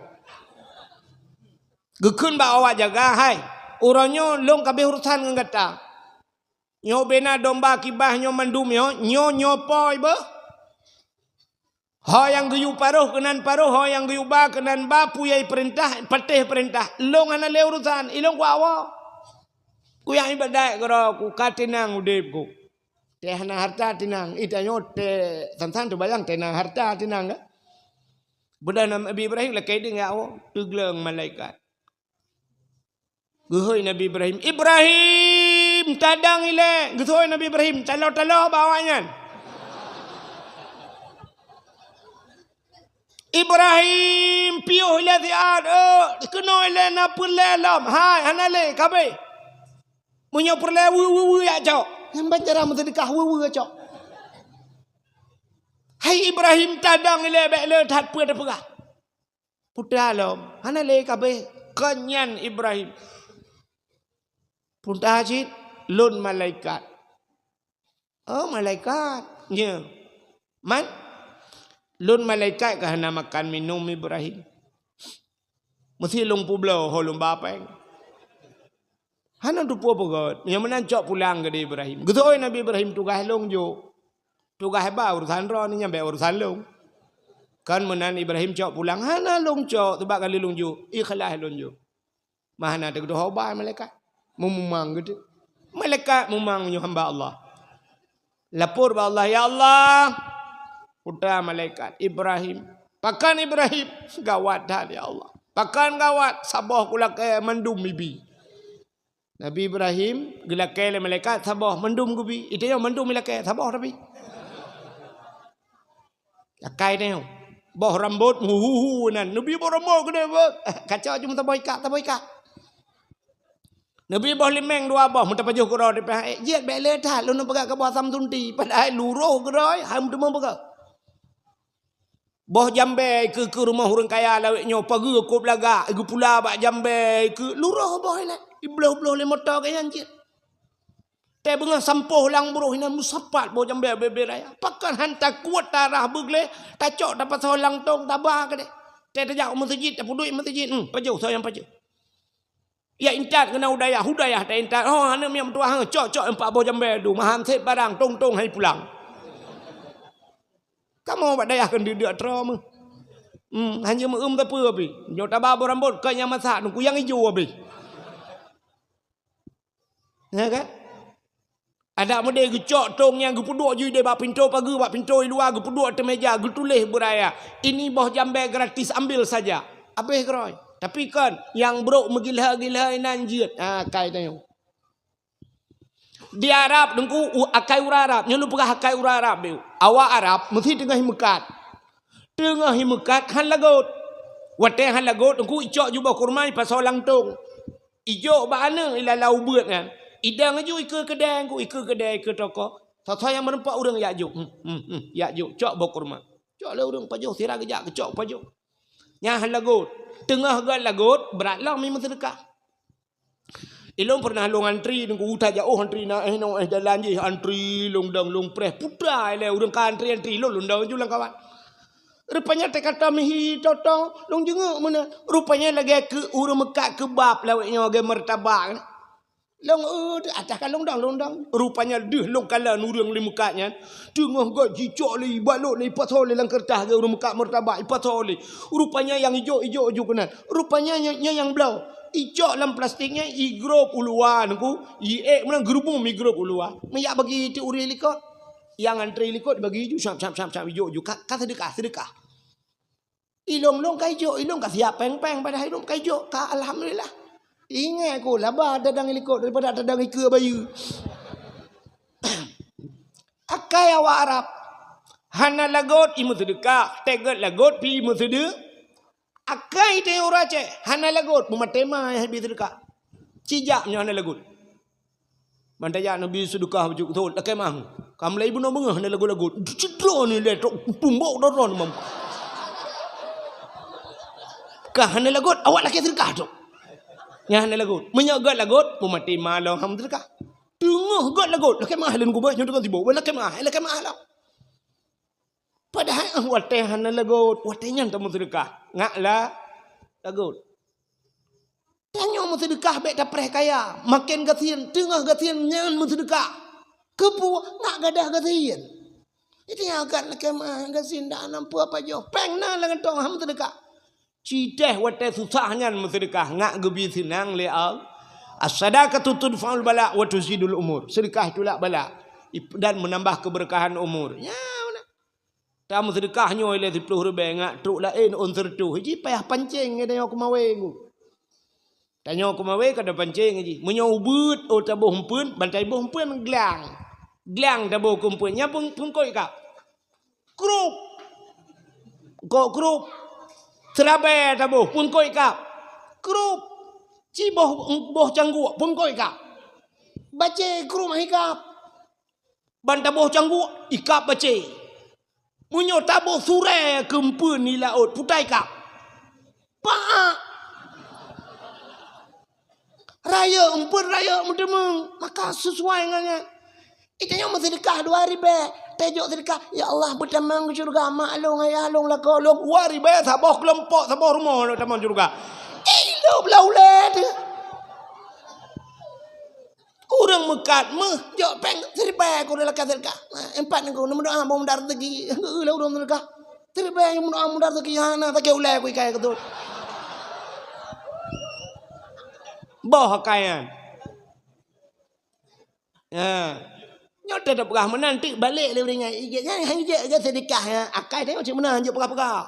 Geukheun bak awak jaga, "Hai, uroe nyoe lôn ka abéh urosan ngon gata. Nyoe ubé na domba kibas nyoe mandum nyoe, nyoe, nyoe po iboh. Ho nyang geuyue paroh keunan paroh, ho nyang geuyue ba keunan ba, peue nyang ipeurintah, patéh peurintah. Lôn hana lé urosan, ilôn kuawoe. Kuyang iébadat keudroe, ku ka teunang udeb ku." Teuh hana harta teunang, ita nyoe teuh san-san teubayang teuh na harta teunang, kan? Beudôh Nabi Ibrahim lakée deuh ngon awak, teugleng malaikat. Geuhôi Nabi Ibrahim, "Ibrahim, tadong ilée!" Geuseuôt Nabi Ibrahim, taloe-taloe bak awaknyan. "Ibrahim, piôh ilée siat, eh, keunoe ilée na peureulée lom." "Hai, hana lé, ka abéh. Meunyoe peureulée weu-weu-weu jak cok." Nyan ban cara meuseudeukah, weu-weu cok. "Hai Ibrahim, tadong ilée, bék le that peue tapeugah." Putra lom, hana lé ka abéh, kon nyan Ibrahim. Putra cit, lôn malaikat. Oh, malaikat. Nya. Man? Lôn malaikat ka hana makan minum Ibrahim. Meusi lôn peubloe ho lôn ba péng. Hana teupeue peugét. Nyang meunan cok pulang keudeh Ibrahim. Geutôi Nabi Ibrahim tugaih lôn jok. Tugaih ba urusan droe nyan bék urusan lôn. Kan meunan Ibrahim cok pulang. Hana lôn cok, teubak kali lôn jok. Ikhlas lôn jok. Mah hana teugeudôh ho ba malaikat. Meumumang geutu. Malaikat mumang meunyoe hamba Allah. Lapor bak Allah, "Ya Allah, putra malaikat Ibrahim." "Pakon Ibrahim?" "Gawat that, ya Allah." "Pakon gawat?" "Saboh kulakée mandum ibi." Nabi Ibrahim geulakée lé malaikat saboh mandum geubi. Ita nyoe mandum ilakée saboh tapi. Lakée teuh. Boh rambot, hu, hu, hu, nan. Nabi boh rambot keudeh, boh. Kaco cuma saboh ikat, saboh ikat. Nabi boh limeng dua boh, meuteupajôh keudroe di pihak, "Eh, jeuet bék le that, lôn peugah keu boh asam sunti." Padahai luroh keudroe, hai meuteumé peugah. Boh jambée keu, keu rumoh ureuëng kaya lawét nyoe, pageue kôb lagak, geupula bak jambée keu, luroh boh ilée. Ibloh-bloh lé moto keu nyan cit. Teubeungoh sampôh lam buroh inan meusapat boh jambée bée-bée raya. Pakon han takuet tarah beugleh, tacok tapasoe lam tong taba keudeh. Teuh tajak u meuseujid, tapeuduek meuseujid, hmm, pajoh, soe nyang pajoh. Ya intat keunan u dayah, u dayah ta intat. Oh, aneuk miet meutuah, cok, cok empat boh jambée du, mahan sép barang, tong-tong hai pulang. Kamoe bak dayah keu deuk-deuk troe meuh. Hmm, hana meu-eum teupeu pih. Nyoe taba boh rambot, kon nyang masak, nungku nyang ijo abéh. Ya kan? Adak meudeh geucok tong nyang geupeuduek jih di bak pintoe pageue, bak pintoe luwa geupeuduek ateueh meja, geutuléh beuraya, "Ini boh jambé gratis, ambil saja." Abéh keurôi. Tapi kon, nyang brok meugila-gila inan jeuet. Ha, kai tanyoe. Di Arab, Teungku, u-, akai ureuëng Arab. Nyoe lôn peugah akai ureuëng Arab, beu. Awak Arab meusti teungoh meukat. Teungoh meukat, han lagot. Watée han lagot, Teungku, icok ju boh kurma, ipasoe lam tong. Ijok bak aneuëk, ilala ubeut nyan. Idong ju ikeue keudée, Teungku, ikeue keudée, ikeue toko. Soe-soe nyang meurumpok ureuëng jak jok. Hmm, hmm, hmm, jak jok, cok boh kurma. Cok lé ureuëng pajoh, sira geujak geucok pajoh. Nyan han lagot. Teungoh gét lagot, brat lom i meuseudeukah. Ilôn pernah lôn antri, Teungku, uta jaoh antri na, eh, nyoe, eh, jalan jih antri, lôn dong, lôn preh, putra ilée ureuëng ka antri-antri, lôn, lôn dong ju lam kawan. Rupanya teukata mihi toto, lôn jeuet meunan. Rupanya lagée keu ureuëng meukat keubab lawét nyoe, lagée meurtabak. Lôn, eh, atah ka lôn dong, lôn dong. Rupanya deuh lôn kalon ureuëng lé meukat nyan. Teungoh gét jicok lé, ibalot lé, ipasoe lé lam keureutah lagée ureuëng meukat meurtabak, ipasoe lé. Rupanya nyang ijok, ijok ju keunan. Rupanya nyoe, nyoe nyang bloe. Icok lam plastik nyan, igrôp u luwa, Teungku. Iék meunan geurubum igrôp u luwa. Meujak bagi tiep ureuëng likot. Nyang antri likot bagi ju, syam, syam, syam, syam, ijok ju. Ka, ka seudeukah, seudeukah. Ilôn-lôn ka ijok, ilôn ka siap péng-péng, padahai ilôn ka ijok, ka alhamdulillah. Ingat ku, laba tadong likot daripada tadong ikeue bayeue. Akai awak Arab, hana lagot i meuseudeukah, teuget lagot pih i meuseude-, akai teuh ureuëng Aceh, hana lagot, peumaté ma habéh seudeukah. Cijak nyoe hana lagot. Ban tajak Nabi seudeukah baju thon, lakée mah. Ka mulai bunoe beungoh hana lagot-lagot. Cidroe ni lé trok tumbok doro ni mam. Ka hana lagot, awak lakée seudeukah tu. Nyan hana lagot. Meunyoe gét lagot, peumaté ma lom ham seudeukah. Teungoh gét lagot, lakée mah lén kubah nyoe deungon tiboh, lakée mah, lakée mah lom. Padahai, eh, watée hana lagot, watée nyan tameuseudeukah. Ngak la-, lagot. Tanyoe meuseudeukah bék tapreh kaya, maken gasien, teungoh gasien nyan meuseudeukah. Keupeue ngak gadah gasien? Itu nyang akan lakée mah gasien dak na peue apa joh. Péng na lam kantong, ham meuseudeukah. Citeh watée susah nyan meuseudeukah, ngak geubri seunang lé Allah. As-sadaqatu tudfa'ul bala wa tuzidul umur. Seudeukah tulak bala ip-, dan menambah keberkahan umur. Ya, beuna. Tameuseudeukah nyoe lé siploh ribée ngak trok laén ôn seureutôh. Ji payah pancéng ngon tanyoe keumawé ngu. Tanyoe keumawé kada pancéng ji. Meunyoe ubeut, oh, taboh umpeuen, bantai boh umpeuen glang. Glang taboh keu umpeuen. Nyan peung-, peungkot kap. Krup. Kok krup. Seurabée taboh, peungkot kap. Krup. Ci boh, boh cangguk, peungkot kap. Bacé krup hikap. Ban taboh cangguk, ikab bacé. Meunyoe taboh surée keu umpeuen di laôt, putai kab. Paak. Rayeuk umpeuen, rayeuk meuteumeung. Maka sesuai ngon nyan. Itanyoe meuseudeukah dua ribée. Tajok seudeukah, "Ya Allah, beutamong keu syeuruga mak lôn, ayah lôn, lakoe lôn." Dua ribée saboh keulompok, saboh rumoh lôn tamong syeuruga. Eh, lôn blah ulée teuh. Ureuëng meukat méuh jok péng siribée keu ureuëng lakée seudeukah. Empat ninggu neumeudoá boh muda rezeki. Ureuëng meukat siribée nyang meudoá muda rezeki hana sakét ulée ku ikai keu tu. Boh akai nyan. Ha. Nyoe teupeugah meunan tik balek lé ureuëng nyan. Ijek nyan han ijek ke seudeukah nyan. Akai tengok cit meunan jok peugah-peugah.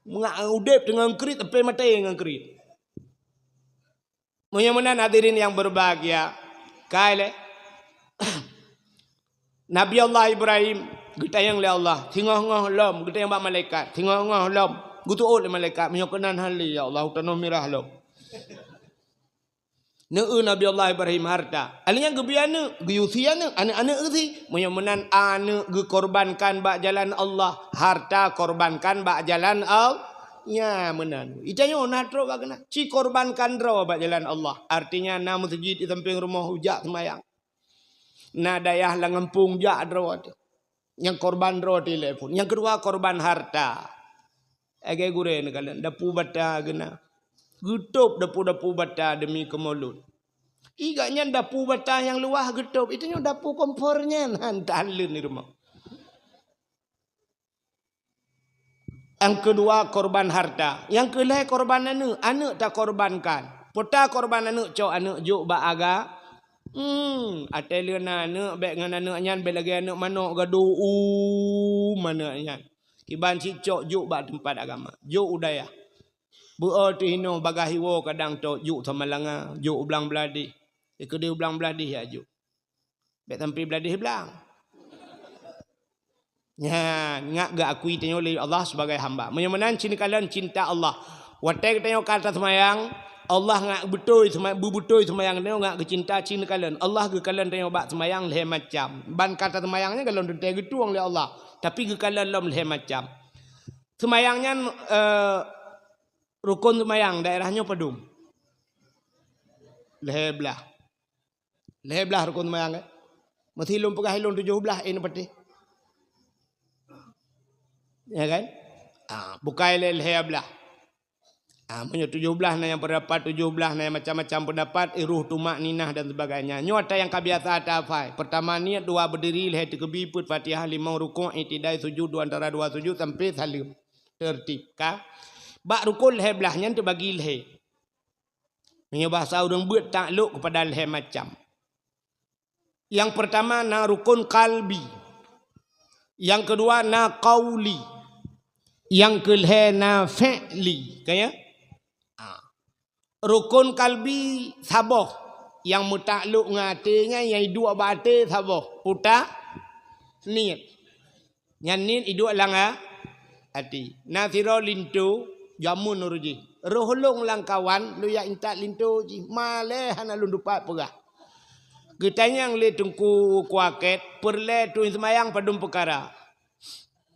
Meungak udeb teungoh kriet tapi maté ngon kriet. Meunyoe meunan hadirin nyang berbahagia, kai lé. Nabi Allah Ibrahim geutanyong lé Allah, singoh-ngoh lom geutanyong bak malaikat, singoh-ngoh lom geuteuôt lé malaikat, meunyoe keunan hán lé, ya Allah, u tanoh mirah lom. Neu-eu Nabi Allah Ibrahim harta. Alèh nyan geubri aneuk, geuyue sie aneuk, aneuk-aneuk geusie. Meunyoe meunan aneuk geukorbankan bak jalan Allah, harta korbankan bak jalan Allah. Nya meunan. Itanyoe na trok bak keunan. Ci korbankan droe bak jalan Allah. Artinya na meuseujid di sampéng rumoh ujak seumayang. Na dayah lam gampông jak droe teuh. Nyang korban droe teuh ilèe phon. Nyang keudua korban harta. Lagèe gurèe neukalon dapu bata geuna. Geutôb dapu-dapu bata deumi keu mulod. Iga nyan dapu bata nyang luwah geutôb. Itanyoe dapu kompor nyan han tahan leuen di rumoh. Nyang keudua, korban harta. Nyang keulhèe, korban aneuk. Aneuk takorbankan. Peue ta korban aneuk? Cok aneuk jok bak agam. Hmm, até lheueh na aneuk, bèk ngon aneuk nyan, bèk lagèe aneuk manok, gadôh um aneuk nyan. Kiban cit, cok jok bak teumpat agama. Jok u dayah. Beu-o teuh inoe bagaih iwoe kadang, cok jok Samalanga, jok u Blang Bladeh. Di keudéh u Blang Bladeh jak jok. Bèk sampoe Bladeh blang. Nyan, ngat geuakui tanyoe lé Allah sebagai hamba. Meunyoe meunan, cit neukalon cinta Allah. Watèe geutanyoe ka taseumayang, Allah ngat beutôi seuma-, beubeutôi seumayang tanyoe, ngat geucinta, cit neukalon. Allah geukalon tanyoe bak seumayang lhèe macam. Ban ka taseumayang nyan golom teuntèe geutueng lé Allah, tapi geukalon lom lhèe macam. Seumayang nyan, eh, rukon seumayang daerah nyoe padum? Lhèe blah. Lhèe blah rukon seumayang, kan? Meusé lôn peugah lôn tujoh blah, eh, neupatéh. Ya kan? Ah, bukai lé lhèe blah. Ah, meunyoe tujoh blah na nyang pendapat tujoh blah, na nyang macam-macam pendapat, eh, ruh tumakninah dan sebagainya. Nyoe ata nyang ka biasa ata hafai. Pertama niet, dua berdiri, lhèe teukeubi, peuet Fatihah, limong rukuk, i'tidai, sujud, dua antara dua sujud sampai saleuem. Tertib, ka? Bak rukon lhèe blah nyan teubagi lhèe. Meunyoe bahasa ureueng beuet, taklok keupada lhèe macam. Nyang peurtama na rukon kalbi. Nyang keudua na kauli. Nyang keulhèe na fi'li. Ka ya? Ha. Rukon kalbi saboh. Nyang meutaklok ngon até nyan, nyang iduek bak até saboh. Peue ta? Niet. Nyan niet iduek lam a-, até. Na sidroe linto, jameun ureueng jih. Roh lôn lam kawan, lôn jak intat linto jih. Malèe hana lôn tupat peugah. Geutanyong lé Teungku Kuakét, peureulèe tueng seumayang padum peukara.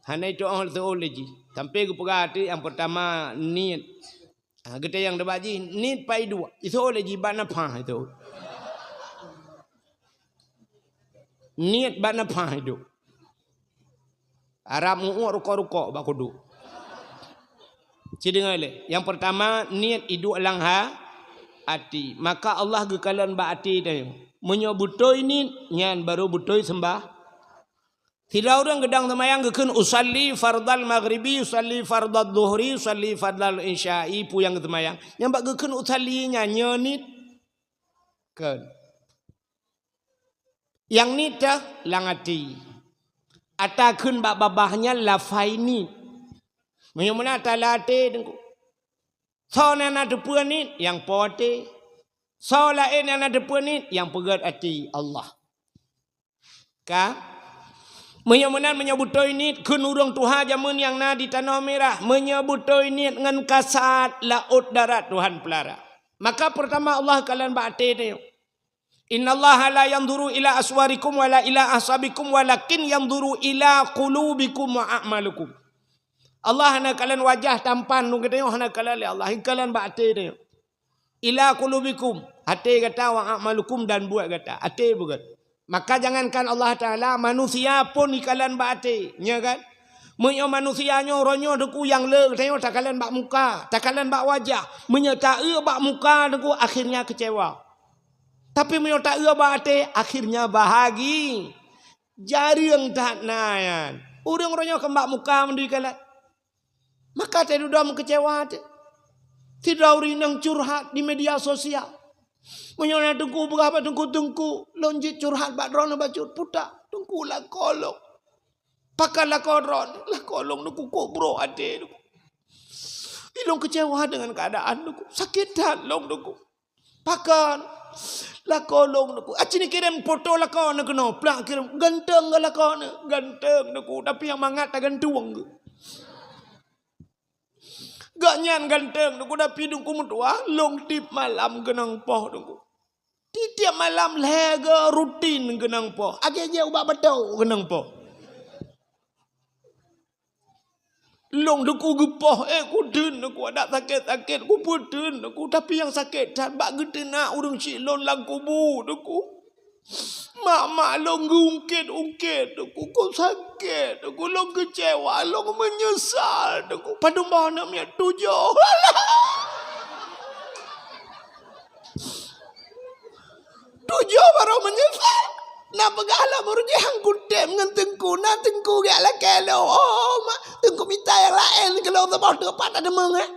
Hana itu'oh seuôt lé jih. Sampoe geupeugah até nyang peurtama niet. Ha, geutanyong bak jih, niet pat iduek? Iseuôt lé jih bak nafah itu. Niet bak nafah iduek. Arab mu'uek rukok-rukok bak kuduk. Ci deungö lé. Nyang peurtama, niet iduek lam ha-, até. Maka Allah geukalon bak até tanyoe. Meunyoe beutôi niet, nyan barô beutôi seumbah. Sidroe ureueng geudong seumayang geukheun, "Usalli fardal maghribi, usalli fardal dhuhri, usalli fardal isya'i," peue nyang geuseumayang. Nyang bak geukheun usalli nyan nyoe niet. Kheun. Nyang niet teuh lam até. Ata kheun bak babah nyan lafai niet. Meunyoe meunan ata lam até, Teungku. Soe nyang na teupeue niet? Nyang po até. Soe laén nyang na teupeue niet? Nyang peugöt até, Allah. Ka? Meunyoe meunan, meunyoe beutôi niet, kheun ureueng tuha jameun nyang na di Tanoh Mirah, meunyoe beutôi niet ngon kasat, laôt darat Tuhan peulara. Maka peurtama Allah kalon bak até tanyoe. "Innallaha la yanzuru ila aswarikum wala ila ahsabikum walakin yanzuru ila qulubikum wa a'malikum." Allah hana kalon wajah tampan geutanyoe, hana kalon lé Allah, geukalon bak até tanyoe. "Ila qulubikum," até gata, "wa a'malikum," dan buet gata. Até beugöt. Maka jangankan Allah Taala, manusia pun ikalon bak até, nya kan? Meunyoe manusia nyoe, uroe nyoe Teungku nyang le geutanyoe takalon bak muka, takalon bak wajah. Meunyoe taeu bak muka Teungku, akhirnya kecewa. Tapi meunyoe taeu bak até, akhirnya bahagi-, jareueng that na nyan. Ureueng uroe nyoe kan bak muka mandum ikalon. Maka teududoe meukeucewa teuh. Sidroe ureueng inong curhat di media sosial. Meunyoe na Teungku peugah bak Teungku, "Teungku, lôn jeuet curhat bak droeneuh bacut puta." "Teungku, lakoe lôn." "Pakon lakoe droeneuh?" "Lakoe lôn Teungku, kok brok até Teungku. Ilôn keucewa deungon keuadaan Teungku. Sakét that lôn Teungku." "Pakon?" "Lakoe lôn Teungku." Aci neukirém foto lakoe neuh keunoe, plak kirém, "Ganteng keu lakoe neuh?" "Ganteng Teungku, tapi nyang mangat tagantung keu." Gobnyan ganteng Teungku, tapi Teungku meutuah, lôn tiep malam keunong poh Teungku. Tiep-tiep malam lhèe go rutin keunong poh. Akhé jih ubak bato keunong poh. Lôn Teungku geupoh, eh, kudeun Teungku, adak sakét-sakét kupeudeun Teungku, tapi nyang sakét that bak geuteunak ureueng syik lôn lam kubu Teungku. Mak-mak lôn geuungkét-ungkét Teungku, kok sakét Teungku, lôn keucewa, lôn meunyeusal Teungku. Padum boh aneuk miet? Tujoh. Tujoh barô meunyeusal. Na peugah lam ureueng jih han kutem ngon Teungku, na Teungku geulakèe lôn. Oh, mak, Teungku mita nyang laén keu Lôn saboh teuk pat tadeungoe, eh?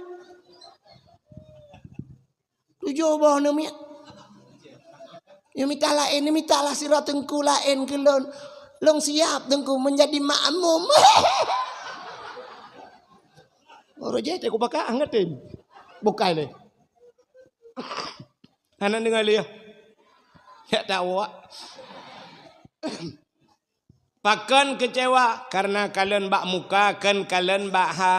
Tujoh boh aneuk miet. Nyoe mita laén, nyoe mita lah sidroe teungku laén keu lôn. Lôn siap teungku menjadi makmum. Uroe jih teuk kubakak angat tem. Bukai lé. Hana deungoe lé, ya. Ya tak awak. Pakon keucewa? Karena kalon bak muka, kon kalon bak ha.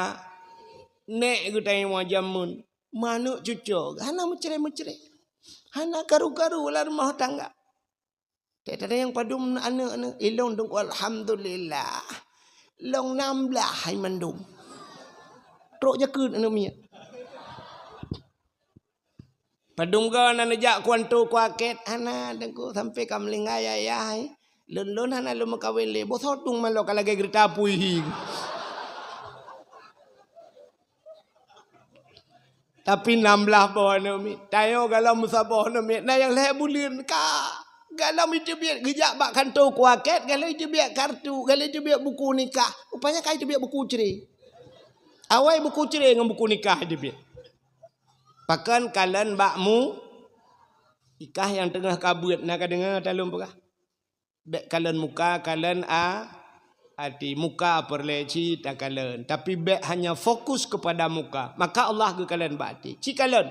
Nek geutanyoe jameun, manök cuco, hana meucre-meucre. Hana karu-karu lam rumoh tangga. Tek tadayang padum aneuk-aneuk, ilong dong alhamdulillah. Long nam blah hai mandum. Trok jakeuet aneuk miet. Padum goe na neujak kuanto kuakét, hana teungku sampai ka meulinggai ayah, eh. Lôn-lôn hana lôn meukawen lé, boh sodung malo ka lagée geurita apui hi. Tapi nam blah boh aneuk miet, tanyoe galom meusaboh aneuk miet, na nyang lhée buleuen ka. Galom iteubiet geujak bak kanto kuakét, galom iteubiet kartu, galom iteubiet buku nikah. Rupanya ka iteubiet buku cre. Awai buku cre ngon buku nikah iteubiet. Pakon kalon bak mu-, ikah nyang teungoh ka beuet na ka deungoe talôn peugah. Bék kalon muka, kalon a-, até. Muka peureulée cit takalon, tapi bék hanya fokus kepada muka. Maka Allah geukalon bak até. Ci kalon.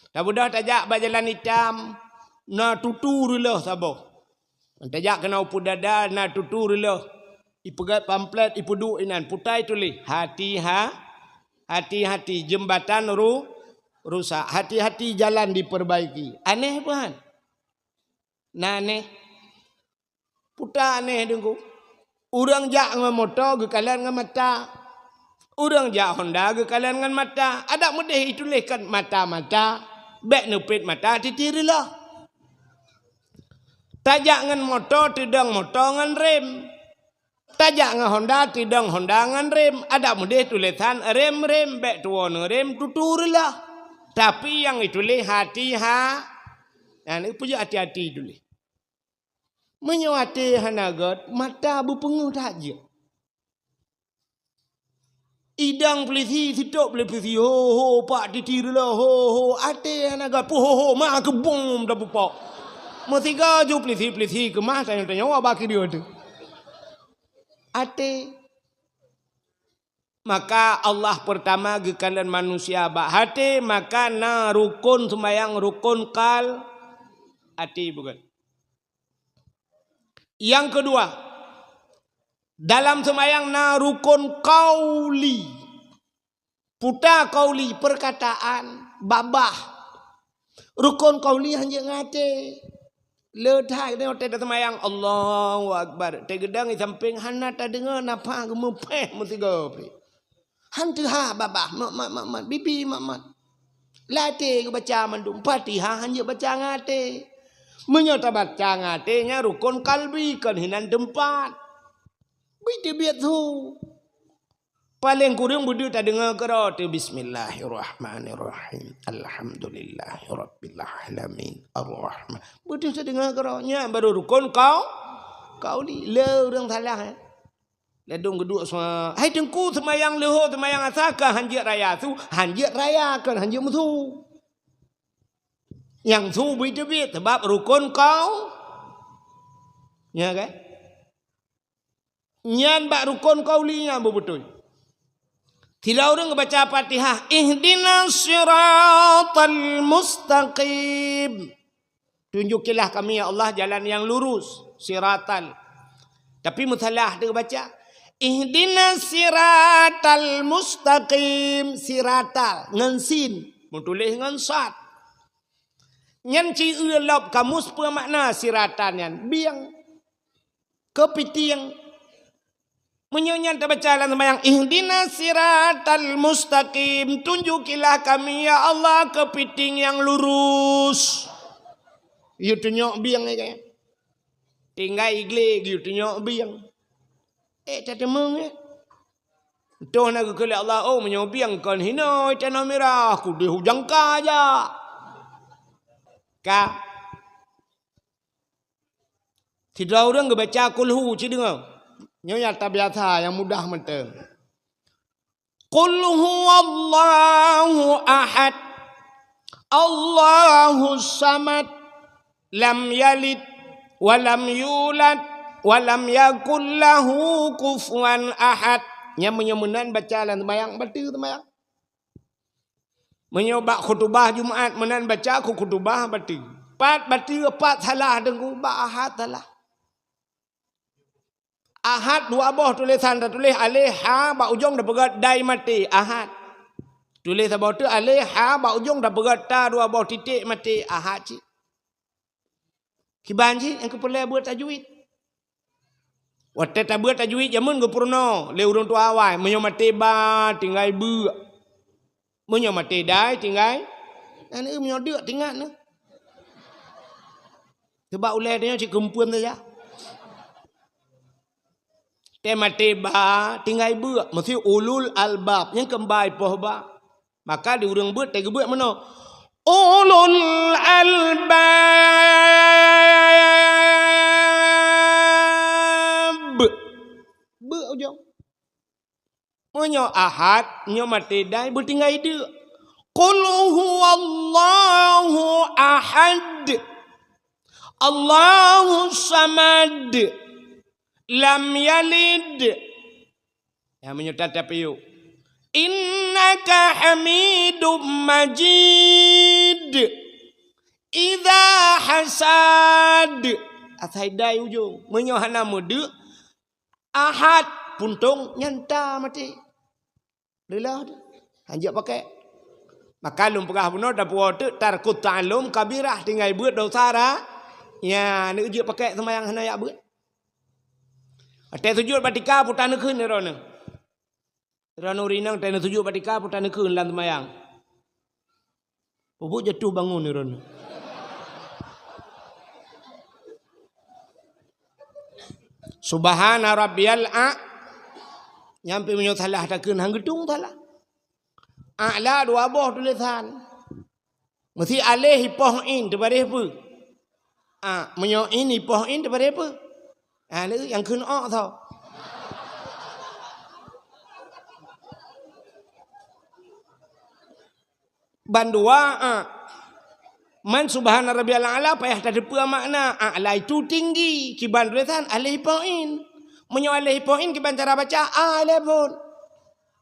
Tabeudôh tajak bak jalan itam, na tutu reuloh saboh. Tajak keunoe u Peuet Dada na tutu reuloh. Ipeugét pamflet, ipeuduek inan, putai tuléh, "Hati-ha-, hati-hati, jembatan ru-, rusak. Hati-hati, jalan diperbaiki." Aneh bukan? Na aneh. Puta aneh teungku. Ureuëng jak ngon moto geukalon ngon mata. Ureuëng jak Honda geukalon ngon mata. Adak meudeh ituléh kon mata-mata. Bék neupet mata titi reuloh. Tajak ngon moto, teudong moto ngon rem. Tajak ngon Honda, teudong Honda ngon rem. Adak meudeh tulésan rem-rem, bék tuwoe neurem tutu reuloh. Tapi nyang ituléh hati-ha-, nyan peujeuet hati-hati tuléh. Meunyoe até hana gét, mata beupeungeuh that jeuet. Idang peulisi, sitôk peulisi, ho, ho, pak titi reuloh, ho, ho, até hana gét, puh, ho, ho, ma keubong tapupok. Meusigoe ju peulisi-peulisi keumah, tanyoe-tanyoe bak keudua tu. Até. Maka Allah peurtama geukalon manusia bak até, maka na rukon seumayang, rukon kal-, até bukan. Nyang keudua, dalam seumayang na rukon qauli. Puta qauli, peurkataan, babah. Rukon qauli hanjeuet ngon até. Le that watée taseumayang, Allahu Akbar. Teugeudang di sampéng hana tadeungoe nafah geumeupéh meusigoe pih. Han teuhah babah, mat, mat, mat, mat, bibi mat, mat. Lam até geubaca mandum, Fatihah hanjeuet baca ngon até. Meunyoe tabaca ngon até nyan rukon kalbi kon hinan teumpat. Bit teubiet su. Paleng kureueng beudeuh tadeungoe keudroe teuh, "Bismillahirrahmanirrahim. Alhamdulillahirabbil alamin. Arrahman." Beudeuh tadeungoe keudroe. Nyan baru rukon kau, kauli. Le ureuëng salah, eh. Ladôm geuduek seumayang. Hai teungku, seumayang leuhô, seumayang asa ka hanjeuet raya su, hanjeuet raya kon hanjeuet meusu. Nyang su bui teubiet sebab rukon kau. Ya kan? Nyan bak rukon qauli nyan beubeutôi. Sidroe ureuëng geubaca Fatihah, "Ihdinas siratal mustaqim." Tunjukilah kami, ya Allah, jalan yang lurus, siratal. Tapi meusalah teuh baca, "Ihdinas siratal mustaqim." Siratal ngon sin, meutuléh ngon sad. Nyan ci eu lop kamus peue makna siratal nyan, bieng. Keupitieng. Meunyoe nyan tabaca lam seumayang, "Ihdinas siratal mustaqim, tunjukilah kami, ya Allah, keupitieng nyang lurus." Yue tunyok bieng, ya kan? Tinggai iglek, yue tunyok bieng. Eh, tateumeung, eh. Toh na geukheun lé Allah, "Oh, meunyoe bieng kon hinoe tanoh mirah, kudeh ujang ka jak." Ka. Sidroe ureuëng geubaca kulhu, ci deungoe. Nyoe nyang tabiasa, nyang mudah mantong. Qul huwallahu ahad, Allahus samad, lam yalid wa lam yulad wa lam yakul lahu kufuwan ahad. Nyan meunyoe meunan baca lam seumayang, bateue seumayang. Meunyoe bak khutubah Jumat meunan baca, khutubah bateue. Pat bateue, pat salah deungoe, bak ahad salah. Ahad dua boh tulésan, tatuléh aleh ha bak ujong tapeugét dai maté, ahad. Tuléh saboh teuk aleh ha bak ujong tapeugét ta dua boh titék maté, ahad cit. Kiban cit nyang keupeulée beuet tajwid. Watée tabeuet tajwid jameun geupeurunoe lé ureuëng tuha awai, meunyoe maté ba tinggai beuk. Meunyoe maté dai tinggai, na, meunyoe deuk tingat na. Sebab ulée tanyoe cit keumpeuen saja. Tée maté ba tinggai beuk, meusti ulul albab, nyang keubai poh ba. Maka di ureuëng beuet tée geubeuet meunoe. Ulul albab. Beuk ujong. Meunyoe ahad, nyoe maté dai beutinggai deuk. Qul huwallahu ahad. Allahus samad. Lam yalid. Ya, meunyoe that tapiôh. Innaka hamidum majid. Idza hasad. Asai dai ujong. Meunyoe hana meudeuk, ahad puntông nyang ta maté. Leulah tu. Hanjeuet pakai. Maka lôn peugah bunoe tapuwoe teuk tarkut ta'allum kabirah, tinggai beuet dosa ra. Ya, neujeuet pakai seumayang hana jak beuet. Watée sujut bak tika puta neukheun droeneuh. Droeneuh rinang watée neusujut bak tika puta neukheun lam seumayang. Peubuet jatuh bangun droeneuh. Subhana rabbiyal a. Nyan pih meunyoe salah takheun han geutung salah. A'la dua boh tulésan. Meusti aleh ipoh in teubareh peue? A, meunyoe in ipoh in teubareh peue? A, lé nyang kheun ôk tho. Bandua a. Man subhana rabbiyal a'la payah tateupeue makna. A'la itu tinggi. Kiban tulésan aleh ipoh in. Meunyoe aleh ipoh in kiban cara baca? A lé phon.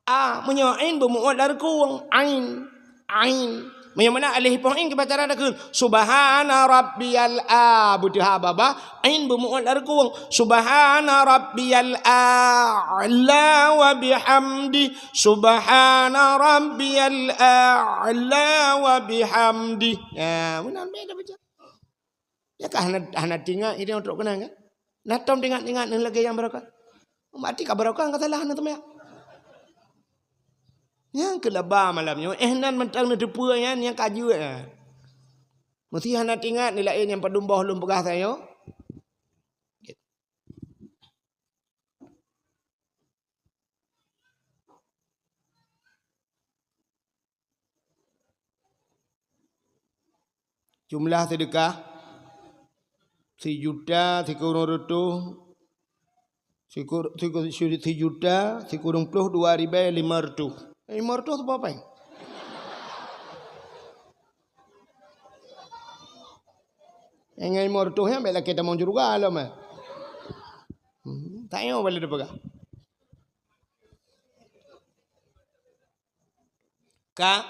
A, meunyoe ain beumu'ot lam reukung, ain, ain. Meunyoe meunan aleh ipoh in kiban cara takheun, subhana rabbiyal a, beuteuha babah, ain beumu'ot lam reukung. Subhana rabbiyal a'la wa bihamdi. Subhana rabbiyal a'la wa bihamdi. Ya, meunan beda baca. Ya kan hana, hana tingat ini untuk kenang kan? Nah, tom tingat-tingat ni lagi yang barokah. Mati ka barokah ka salah na teuma. Nyang keulaba malam nyoe, eh nan mantong neuteupeue nyan nyang ka jeuet. Meusti hana tingat ni laén nyang padum boh lôn peugah tanyoe. Jumlah seudeukah, sijuta sikureueng reutôh, sikur-, siku-, si-, sijuta sikureueng ploh dua ribée lima reutôh. Lima reutôh tu apa? Nyang lima reutôh nyan bék lakée tamong syeuruga lom, eh. Hmm, tak nyoe bala dipeugah. Ka,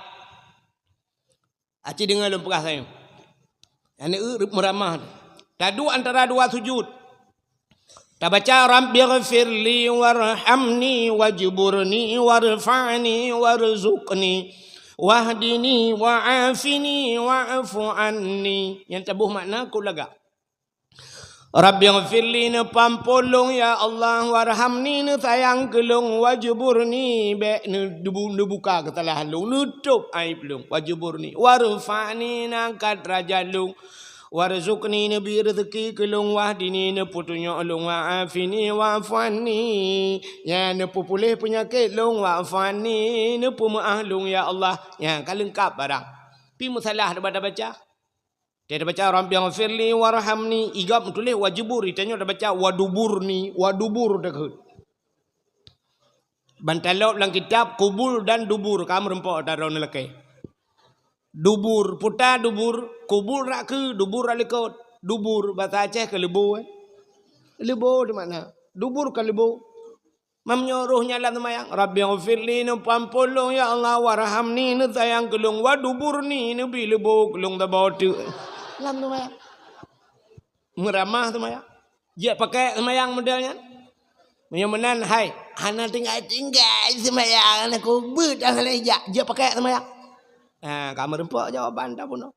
aci deungoe lôn peugah tanyoe. Aneuk eu meuramah. Taduek antara dua sujud. Tabaca, "Rabbighfirli warhamni wajburni warfa'ni warzuqni wahdini wa'afini wa'fu anni." Nyang taboh makna keu lagak. Rabbighfirli, neupeuampôn lôn, ya Allah, warhamni, neusayang keu lôn, wajburni, bék neubu-, neubuka keusalahan lôn, neutôb aéb lôn, wajburni, warfa'ni, neuangkat deurajat lôn, warzuqni, neubri reuzeuki keu lôn, wahdini, neupeutunyok lôn, wa'afini, wa'fu anni, ya neupeupuléh peunyakét lôn, wa'fu anni, neupeumeu'ah lôn, ya Allah, ya ka leungkab barang. Pi meusalah baca-baca. Dia tabaca, "Rabbighfirli warhamni", igab meutuléh wajubur, itanyoe tabaca waduburni, wadubur takheun. Ban talop lam kitab kubul dan dubur, ka meureumpok ata droeneuh lakée. Dubur, puta dubur, kubul rak keu, dubur rak likot. Dubur, basa Aceh keu leubo, eh. Leubo di makna. Dubur keu leubo. Meunyoe roh nyan lam seumayang, "Rabbighfirli," neupeuampôn lôn, "Ya Allah, warhamni," neusayang keu lôn, "wa duburni," neubi leubo keu lôn saboh teuk. Lam seumayang. Meuramah seumayang. Jeuet pakai seumayang model nyan. Meunyoe meunan, hai, hana tinggai-tinggai seumayang, hana kubeuet dah lé jak. Jeuet pakai seumayang. Ha, ka meureumpok jawaban dah bunoe.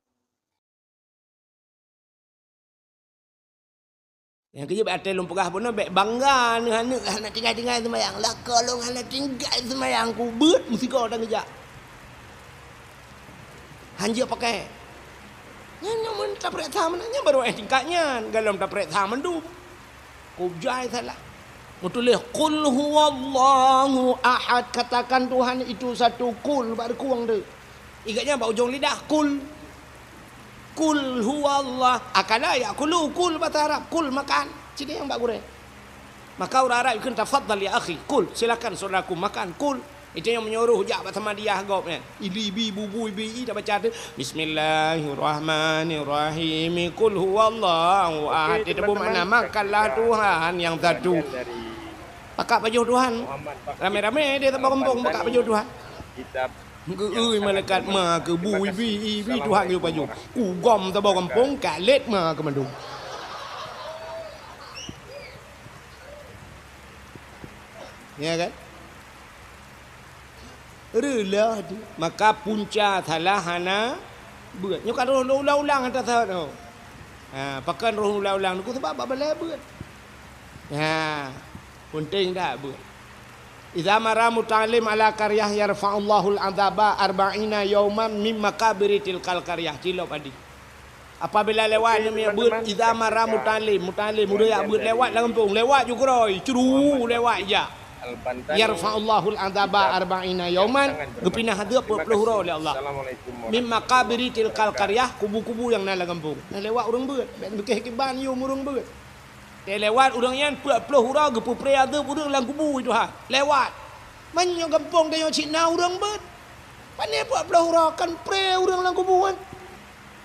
Nyang keujeuet bak até lôn peugah bunoe, bék bangga neuh aneuk hana tinggai-tinggai seumayang. Lakoe lôn hana tinggai seumayang, kubeuet meusigoe tan geujak. Hanjeuet pakai. Nyan nyang mun tapeuriksa meunan, nyan baru eh tingkat nyan, galom tapeuriksa mandum. Kujai salah. Meutuléh, "Qul huwallahu ahad." Katakan Tuhan itu satu, qul, bak reukueng tu. Igat nyan bak ujong lidah, qul. "Qul huwallah." Akala ya'kulu, qul basa Arab, qul, makan. Cit nyang bak gurée. Maka ureuëng Arab ikheun, "Tafadhal ya akhi, kul, silakan saudaraku makan, kul." Itu nyang meunyoe roh jak bak Samadiyah gob nyan. Ili bi bubui bi i tabaca tu, "Bismillahirrahmanirrahim. Kul huwallahu ahad." Dia teupeu makna, "Makanlah Tuhan yang satu." Pakak pajoh Tuhan. Ramé-ramé dia saboh gampông pakak pajoh Tuhan. Geu-ui malaikat ma keu bu ibi, ibi Tuhan geuyue pajoh. Kugom saboh gampông, ka lét ma keu mandum. Ya kan? Reuloh tu. Maka punca salah hana beuet. Nyoe ka roh ulang-ulang ata sahat nyoe. Ha, pakon roh ulang-ulang nyoe? Sabab bak balée beuet. Ha, penting that beuet. "Idza marra muta'allim ala qaryah yarfa'ullahul adzaba arba'ina yauman min maqabiri tilkal qaryah." Cilok hadis. Apabila lewat, oke, namiet beuet, teman-teman, idza marra muta'allim, muta'allim, ureuëng jak beuet lewat lam gampông, lewat ju keurôi, curu lewat jak. Al-Bantani, "Yarfa'ullahul adzaba arba'ina yauman," geupinah azeub peuet ploh uroe lé Allah. "Min maqabiri tilkal qaryah," kubu-kubu nyang na lam gampông. Na lewat ureuëng beuet, bék neupiké kiban yum ureuëng beuet. Teuh lewat ureuëng nyan peuet ploh uroe geupeupré azeub ureuëng lam kubu itu ha. Lewat. Meunyoe gampông tanyoe cit na ureuëng beuet. Pane peuet ploh uroe kan pré ureuëng lam kubu kan?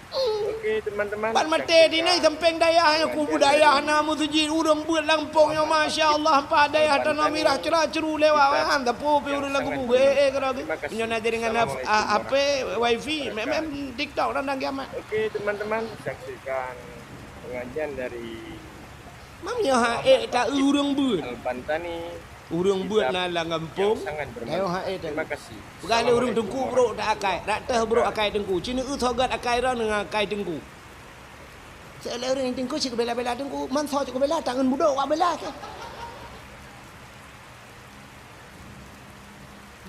Hmm. Oke, teman-teman, ban maté dina sampéng dayah nyang kubu dayah na meuseujid ureuëng beuet lam gampông nyoe, masya Allah, empat dayah Tanah Mirah cera-ceru lewat, han, tapi pi ureuëng lam kubu, eh, eh, kira. Meunyoe na jaringan, ah, H P, wifi, mem, mem, TikTok dan, dan kiamat. Oke, teman-teman, saksikan pengajian dari Mam nyoe ha ék ta ureuëng beuet. Al-Bantani. Ureuëng beuet na lam gampông. Nyoe ha ék ta. Terima kasih. Peugah lé ureuëng teungku brok ta akai. Rak teuh brok akai teungku. Ci neueu sogat akai droe ngon akai teungku. Seuleh ureuëng teungku cit bela-bela teungku. Man soe cit bela tangan budok wak bela ke.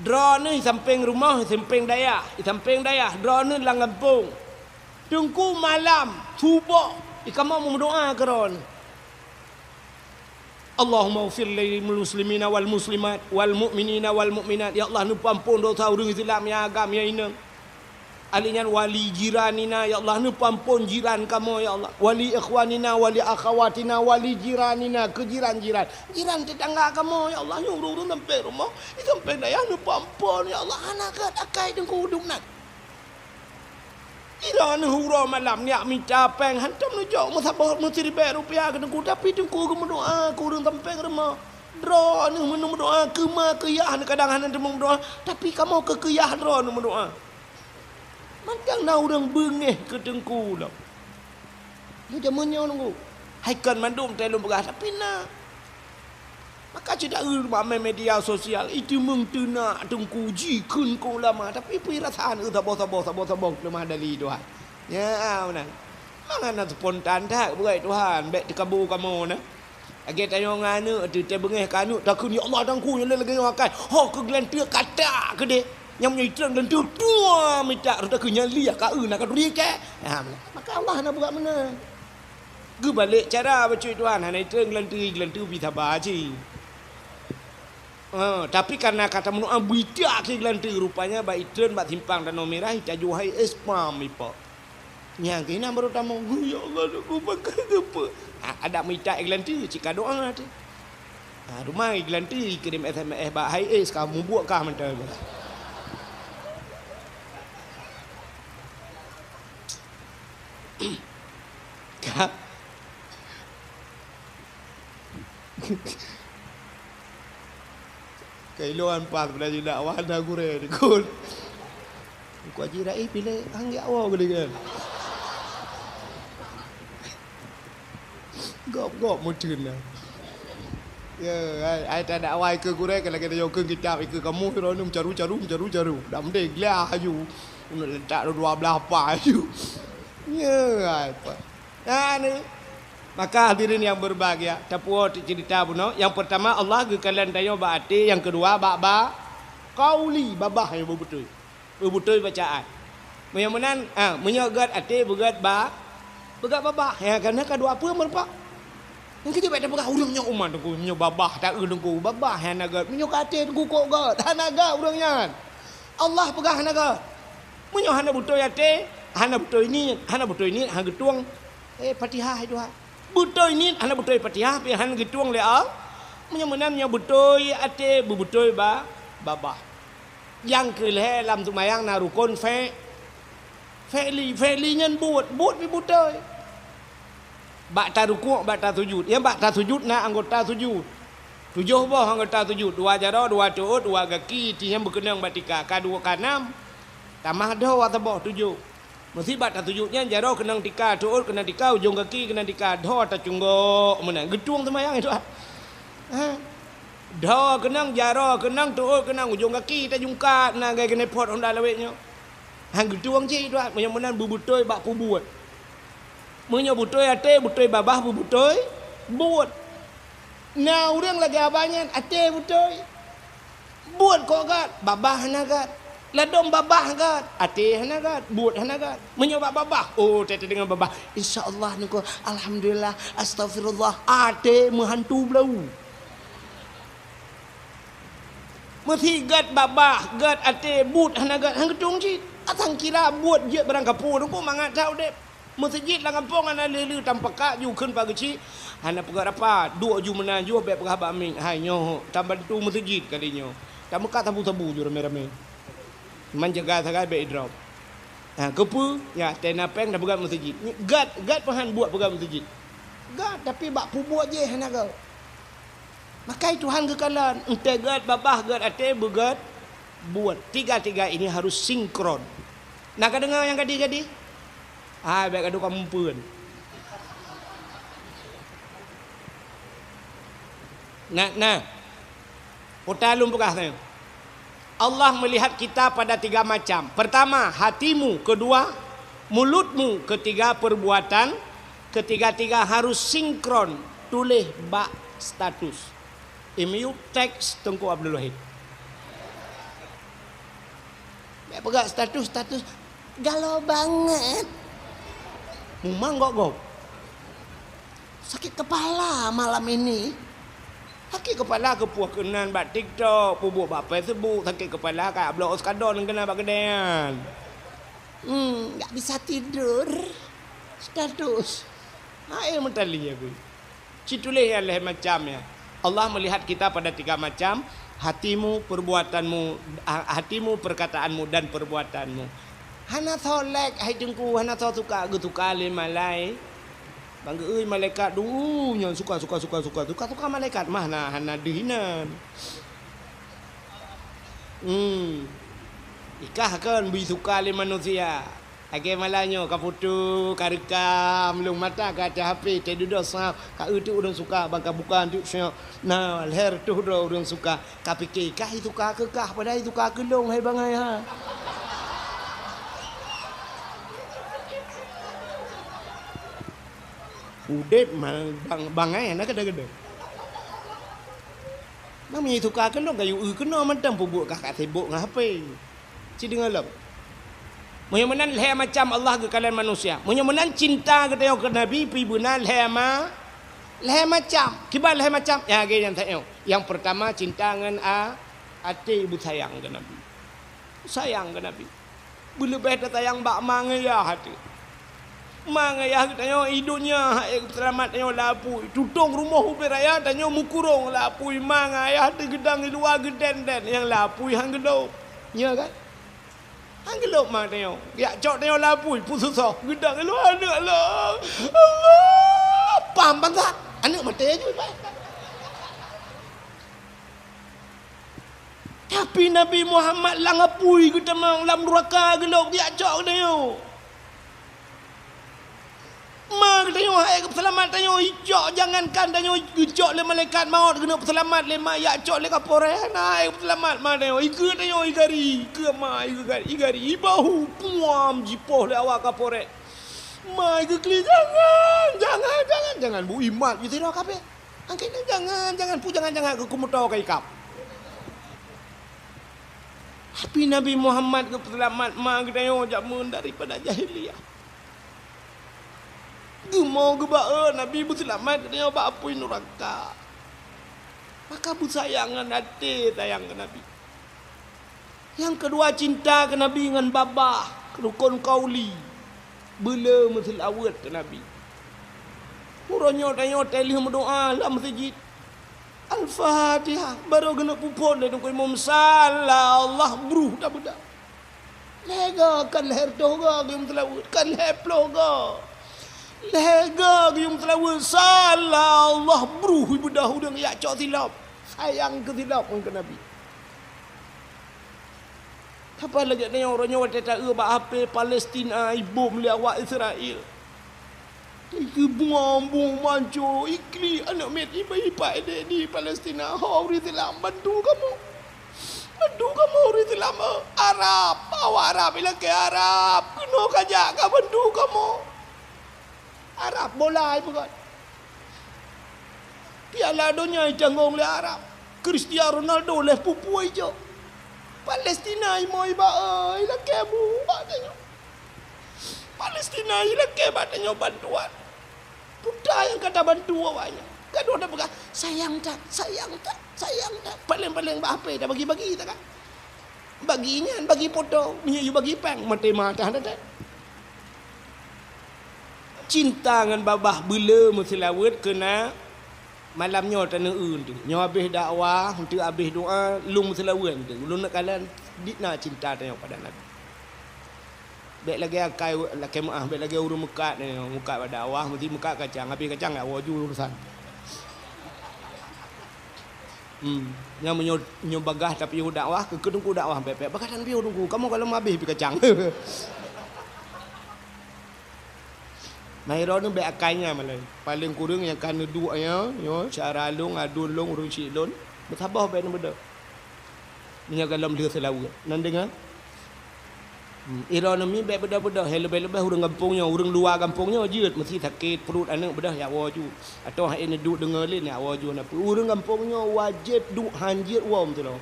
Droeneuh sampéng rumoh, sampéng dayah, sampéng dayah, droeneuh lam gampông. Teungku malam, suboh, ikamoe meudoa keu droeneuh. Allahumma ighfir lil muslimina wal muslimat, wal mu'minina wal mu'minat. Ya Allah, neupeuampôn dosa ureuëng Islam nyang agam nyang inong. Ahli nyan wali jiranina, ya Allah, neupeuampôn jiran kamoe, ya Allah. Wali ikhwanina, wali akhawatina, wali jiranina, keu jiran-jiran. Jiran tetangga kamoe, ya Allah, nyoe ureuëng-ureuëng sampéng rumoh, sampéng dayah neupeuampôn, ya Allah. Hana gét akai teungku udum nan. Droeneuh uroe malam nyak mita péng, hantom neujok meusaboh meusiribée rupiah keu teungku, tapi teungku geumeudoa keu ureuëng sampéng rumoh. Droeneuh meuneu meudoa keu ma keu yah, kadang hana teumeudoa, tapi kamoe keu keu yah droeneuh meudoa. Mantong na ureuëng beungéh keu teungku lom. Nyoe jameun nyoe teungku. Hai kon mandum teuh lôn peugah, tapi na. Maka cit taeu bak media sosial, iteumeung teunak teungku jikheun keu ulama, tapi peue rasa neu saboh-saboh, saboh-saboh leumah dali Tuhan. Nyan meunan. Mangat na spontan that beureukat Tuhan, bék teukabu kamoe na. Lagée tanyoe ngon aneuëk teuh, teubeungéh keu aneuëk, takheun, "Ya Allah, teungku, nyoe lé lagée nyoe akai." Ho keu geulanteue katak keudeh. Nyang meunyoe itreun geulanteue, dua mita rot takheun nyan liah ka eu na ka turi kée. Ha, meunan. Maka Allah na buet meunan. Geubalek cara bacut Tuhan, hana itreun geulanteue, geulanteue bi saba cit. Ha, tapi karena ka tameudoa beuitak keu geulanteue, rupanya bak itreun bak simpang Danau Merah, itajoh hai spam ipo. Nyang keunan baru tamong, "Ya Allah, Teungku, pakon geupeu." Ha, adak meuitak geulanteue, cit ka doa teuh. Ha, teuma geulanti kirém S M S bak Hai Es, ka mubuet kah mantong. Ka. Kailoan pas belajar dakwah na gurée dikon. Ku Haji Raif pilih anggek awak boleh kan? Gop-gop meuteun na. Ya, ai, ai ta dakwah ikeue gurée ka lagée tanyoe keu kitab ikeue kamoe droeneuh meucaru-caru, meucaru-caru. Dak meude glah aju. Letak dua belah pa aju. Ya, ai pa. Nah, ni. Maka hadirin yang berbahagia, tapuwoe cerita bunoe. Yang pertama, Allah geukalon tanyoe bak até, yang kedua, bak, bak qauli, babah nyang beubeutôi. Beubeutôi bacaan. Meunyoe meunan, ah, meunyoe gét até, beugét ba-, beugét babah. Ya, karena ka dua peue meurupa. Nyang keujeuet bèk tapeugah ureueng nyoe umat teungku, nyoe babah taeu teungku, babah hana gét. Meunyoe ka até teungku kok gét, hana gét ureueng nyan. Allah peugah hana gét. Meunyoe hana beutôi até, hana beutôi niet, hana beutôi niet, hana geutueng, eh, Fatihah hai Tuhan. Beutôi niet, hana beutôi Fatihah, pih hana geutueng lé Allah. Meunyoe meunan, nyoe beutôi até, beubeutôi ba-, babah. Nyang keu lhèe lam seumayang na rukon fe-, fe'li. Fe'li nyan buet, buet pih beutôi. Bak tarukuk, bak tasujud. Nyang bak tasujud na anggota sujud. Tujoh boh anggota sujud. Dua jaroe, dua tu'ôt, dua gaki, ti nyan beukeunong bak tika. Ka dua, ka nam. Tamah dhoe saboh, tujoh. Meusi bak tasujud nyan jaroe keunong tika, tu'ôt keunong tika, ujong gaki keunong tika, dhoe tacunggok meunan. Geutueng seumayang itu, ah. Ha? Dhoe keunong, jaroe keunong, tu'ôt keunong, ujong gaki tajungkat, na lagèe keuneupot honda lawét nyoe. Han geutueng cit, Tuhan. Meunyoe meunan beubeutôi bak peubuet. Meunyoe beutôi até, beutôi babah, beubeutôi buet. Na ureueng lagèe abah nyan, até beutôi. Buet kok gét, babah hana gét. Ladôm babah gét, até hana gét, buet hana gét. Meunyoe bak babah, oh, teudeungoe babah, "Insya Allah niko, alhamdulillah, astagfirullah." Até meuhantu blau. Meusi gét babah, gét até, buet hana gét, han geutueng cit. Asai kira buet jeuet barang kapeue, teungku mangat that udép. Meuseujid lam gampông hana le-le tampakak ju kheun pageuchik, hana peugah rapa, duek ju meunan ju bèk peugah bak miet, hai nyoe, tabantu meuseujid kali nyoe. Tameukat sabu-sabu ju ramé-ramé. Man jaga sagai bèk idrop. Ha, keupeue? Ya, tena péng tapeugah meuseujid. Gét, gét peuhan buet peugah meuseujid. Gét, tapi bak peubuet jih hana gét. Makai Tuhan geukalon, eunteuk gét babah, gét até, beugét buet. Tiga-tiga ini harus sinkron. Na kadeungoe nyang gadih-gadih? Hai, bèk gadoh kameupeuen. Na, na. Peue lôn peugah nyoe. Allah melihat kita pada tiga macam. Pertama, hatimu. Kedua, mulutmu. Ketiga, perbuatan. Ketiga-tiga harus sinkron tuléh bak status. Imiyup teks Teungku Abdul Wahid. Bèk peugah status, status. Galau banget. Mumang gok-gok. Sakit kepala malam ini. Sakit kepala keupeue keunan bak TikTok, peubuet bak Facebook, sakit kepala ka bloe euskadon keunan bak keudè nyan. Hmm, nggak bisa tidur. Status. Hai meutali aku. Ci tuléh nyan lhèe macam nyan. Allah melihat kita pada tiga macam, hatimu, perbuatanmu, ha-, hatimu, perkataanmu, dan perbuatanmu. Hana soe like, hai Teungku, hana soe suka, geusuka lé malai. Ban geu-eu malaikat, "Duh, nyan suka, suka, suka, suka, suka, suka malaikat mah na hana deuh inan." Hmm. Ikah kon bri suka lé manusia. Lagèe malam nyoe ka foto, ka rekam, lôn mata ka ateueh H P, teududoe snap, ka eu teuk ureueng suka, ban ka buka teuk snap. Na, lhèe reutôh droe ureueng suka. Ka pike, kah suka keu kah, padahai suka keu lôn, hai bangai ha. Udép ma-, bang-, bangai hana keudeh-keudeh. Meunyoe suka keu lôn, ka yue eu keunoe mantong peubuet kah ka sibok ngon H P. Ci deungoe lom. Meunyoe meunan lhèe macam Allah geukalon manusia. Meunyoe meunan cinta geutanyoe keu Nabi pih beuna lhèe ma-, lhèe macam. Kiban lhèe macam? Nyang lagèe nyan tanyoe. Nyang peurtama cinta ngon a-, até beusayang keu Nabi. Sayang keu Nabi. Beuleubeh tasayang bak ma ngon yah até. Ma ngon ayah geutanyoe i donya hana geuseulamat tanyoe lam apui. Tutong rumoh ubit raya tanyoe meukurong lam apui. Ma ngon ayah teugeudang di luwa geuden-den nyang lam apui han geulop. Nyo kan? Han geulop ma tanyoe. Jak cok tanyoe lam apui, peususah. Geudang di luwa aneuk lôn. Allah! Pam bansa. Aneuk maté ju, Pak. Tapi Nabi Muhammad lam apui geutamong, lam nuraka geulop, geujak cok geutanyoe. Ma geutanyoe hana geuseulamat tanyoe, icok, jangankan tanyoe geucok lé malaikat maut keuneuk peuseulamat lé ma, jak cok lé kaporeh, hana geuseulamat ma tanyoe, ikeue tanyoe i gari, ikeue ma, ikeue gari, i gari, i bahu, puam, jipoh lé awak kaporeh. Ma ikeue kli, jangan, jangan, jangan, jangan, bu imat ju sidroe kabeh. Angkét nyan jangan, jangan pu, jangan, jangan keu kumuto ka ikab. Tapi Nabi Muhammad geupeuseulamat ma geutanyoe jameun daripada jahiliyah. Geumo geuba-e Nabi beuseulamat geutanyoe bak apui nuraka. Maka beusayang ngon até sayang keu Nabi. Nyang keudua, cinta keu Nabi ngon babah, rukon qauli, beuleu meuseulaweuet keu Nabi. Uroe nyoe tanyoe teuh lheueh meudoa lam meuseujid, Al-Fatihah, barô keuneuk peuphon lé Teungku Imum, salla Allah, bruh tabeudôh. Lhée goe, kon lhée reutôh goe geuyue meuseulaweuet, kon lhée ploh goe. Lhée goe geuyue meuseulaweuet, salla Allah, bruh ibeudôh ureuëng jak cok silop. Sayang keu silop ngon keu Nabi. Haba lagée nyoe, uroe nyoe watée taeu bak H P Palestina ibom lé awak Israel. Ikeue bunga-bunga manco, iklik aneuk miet iba ipak idéh di Palestina. Ho ureuëng Islam, bantu kamoe. Bantu kamoe ureuëng Islam, eh, Arab. Awak Arab ilakée Arab. Keunoe kajak ka bantu kamoe. Arab bola ipeugöt. Piala donya itanggong lé Arab. Cristiano Ronaldo lhée pupue ijok. Palestina imo iba, eh, ilakée bu bak tanyoe. Palestina ilakée bak tanyoe bantuan. Peue nyang ka tabantu awaknyan? Gadoh tapeugah, sayang that, sayang that, sayang that. Paléng-paléng bak H P tabagi-bagi that kan. Bagi nyan, bagi poto, meunyoe yue bagi péng, maté mata that. Cinta ngon babah beuleu meuseulaweuet keu na malam nyoe taneu-eu eunteuk. Nyoe habéh dakwah, eunteuk habéh doa, lôn meuseulaweuet eunteuk. Ulôn neuk kalon dit na cinta tanyoe pada Nabi. Bék lagée akai, lakée meuáh, bék lagée ureuëng meukat nyoe, meukat bak dakwah, meusti meukat kacang, habéh kacang jak woe ju urosan. Hmm. Nyang meunyoe, nyoe bagah tapiôh dakwah, keu teungku dakwah bék-bék. Bagah tapiôh teungku, kamoe gohlom habéh pih kacang. Nah, droeneuh bék akai nyan malée. Paléng kureueng nyang ka neuduek nyoe, nyoe, syedara lôn, aduen lôn, ureuëng chik lôn, meusaboh bék neubeudôh. Meunyoe gohlom lheueh seulaweuet. Nan deungoe? Hmm, droeneuh mi bék beudôh-beudôh, hai leubeh-leubeh ureuëng gampông nyoe, ureuëng luwa gampông nyoe jeuet, meusti sakét pruet aneuk beudôh jak woe ju. Atawa hai neuduek deungoe lé jak woe ju na peue. Ureuëng gampông nyoe wajéb duek han jeuet woe meutuloe.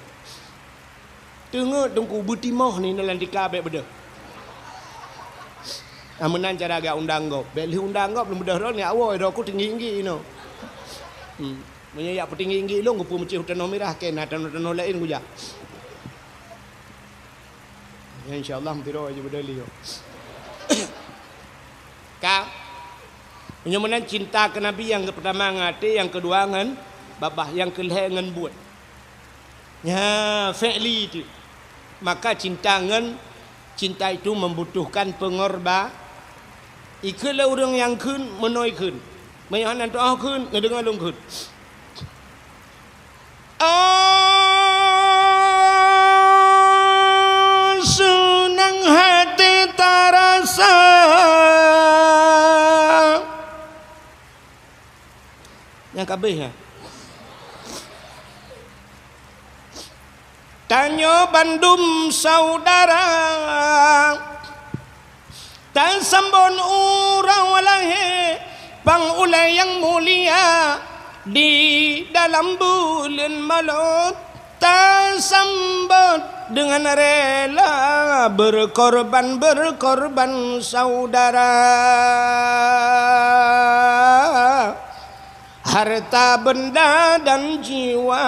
Teungeut teungku beutimoh ni na lam tika bék beudôh. Ah, meunan cara gak undang gob. Bék lheueh undang gob lôn beudôh droeneuh jak woe, droe ku tinggi-tinggi inoe. Hmm. Meunyoe jak peutinggi-tinggi lôn, geupeu meucéh u Tanoh Mirah, keu na tanoh-tanoh laén kujak. Ya, insya Allah, meusidroe jih beudôh lé nyoe. Ka. Meunyoe meunan cinta keu Nabi nyang pertama ngon até, nyang keudua ngon babah, nyang keulhée ngon buet. Nyan, fi'li tu. Maka cinta ngon, cinta itu membutuhkan pengorba-, ikheun lé ureuëng nyang kheun, meunoe kheun. Meunyoe hana tu'oh kheun, neudeungoe lôn kheun. Oh, seunang hati tarasa. Nyang ka abéh nyan. Tanyoe bandum saudara, tasambot uroe lahé pang ulée nyang mulia di dalam buleuen Molot. Tasambot deungon rela, berkorban-berkorban saudara, harta benda dan jiwa,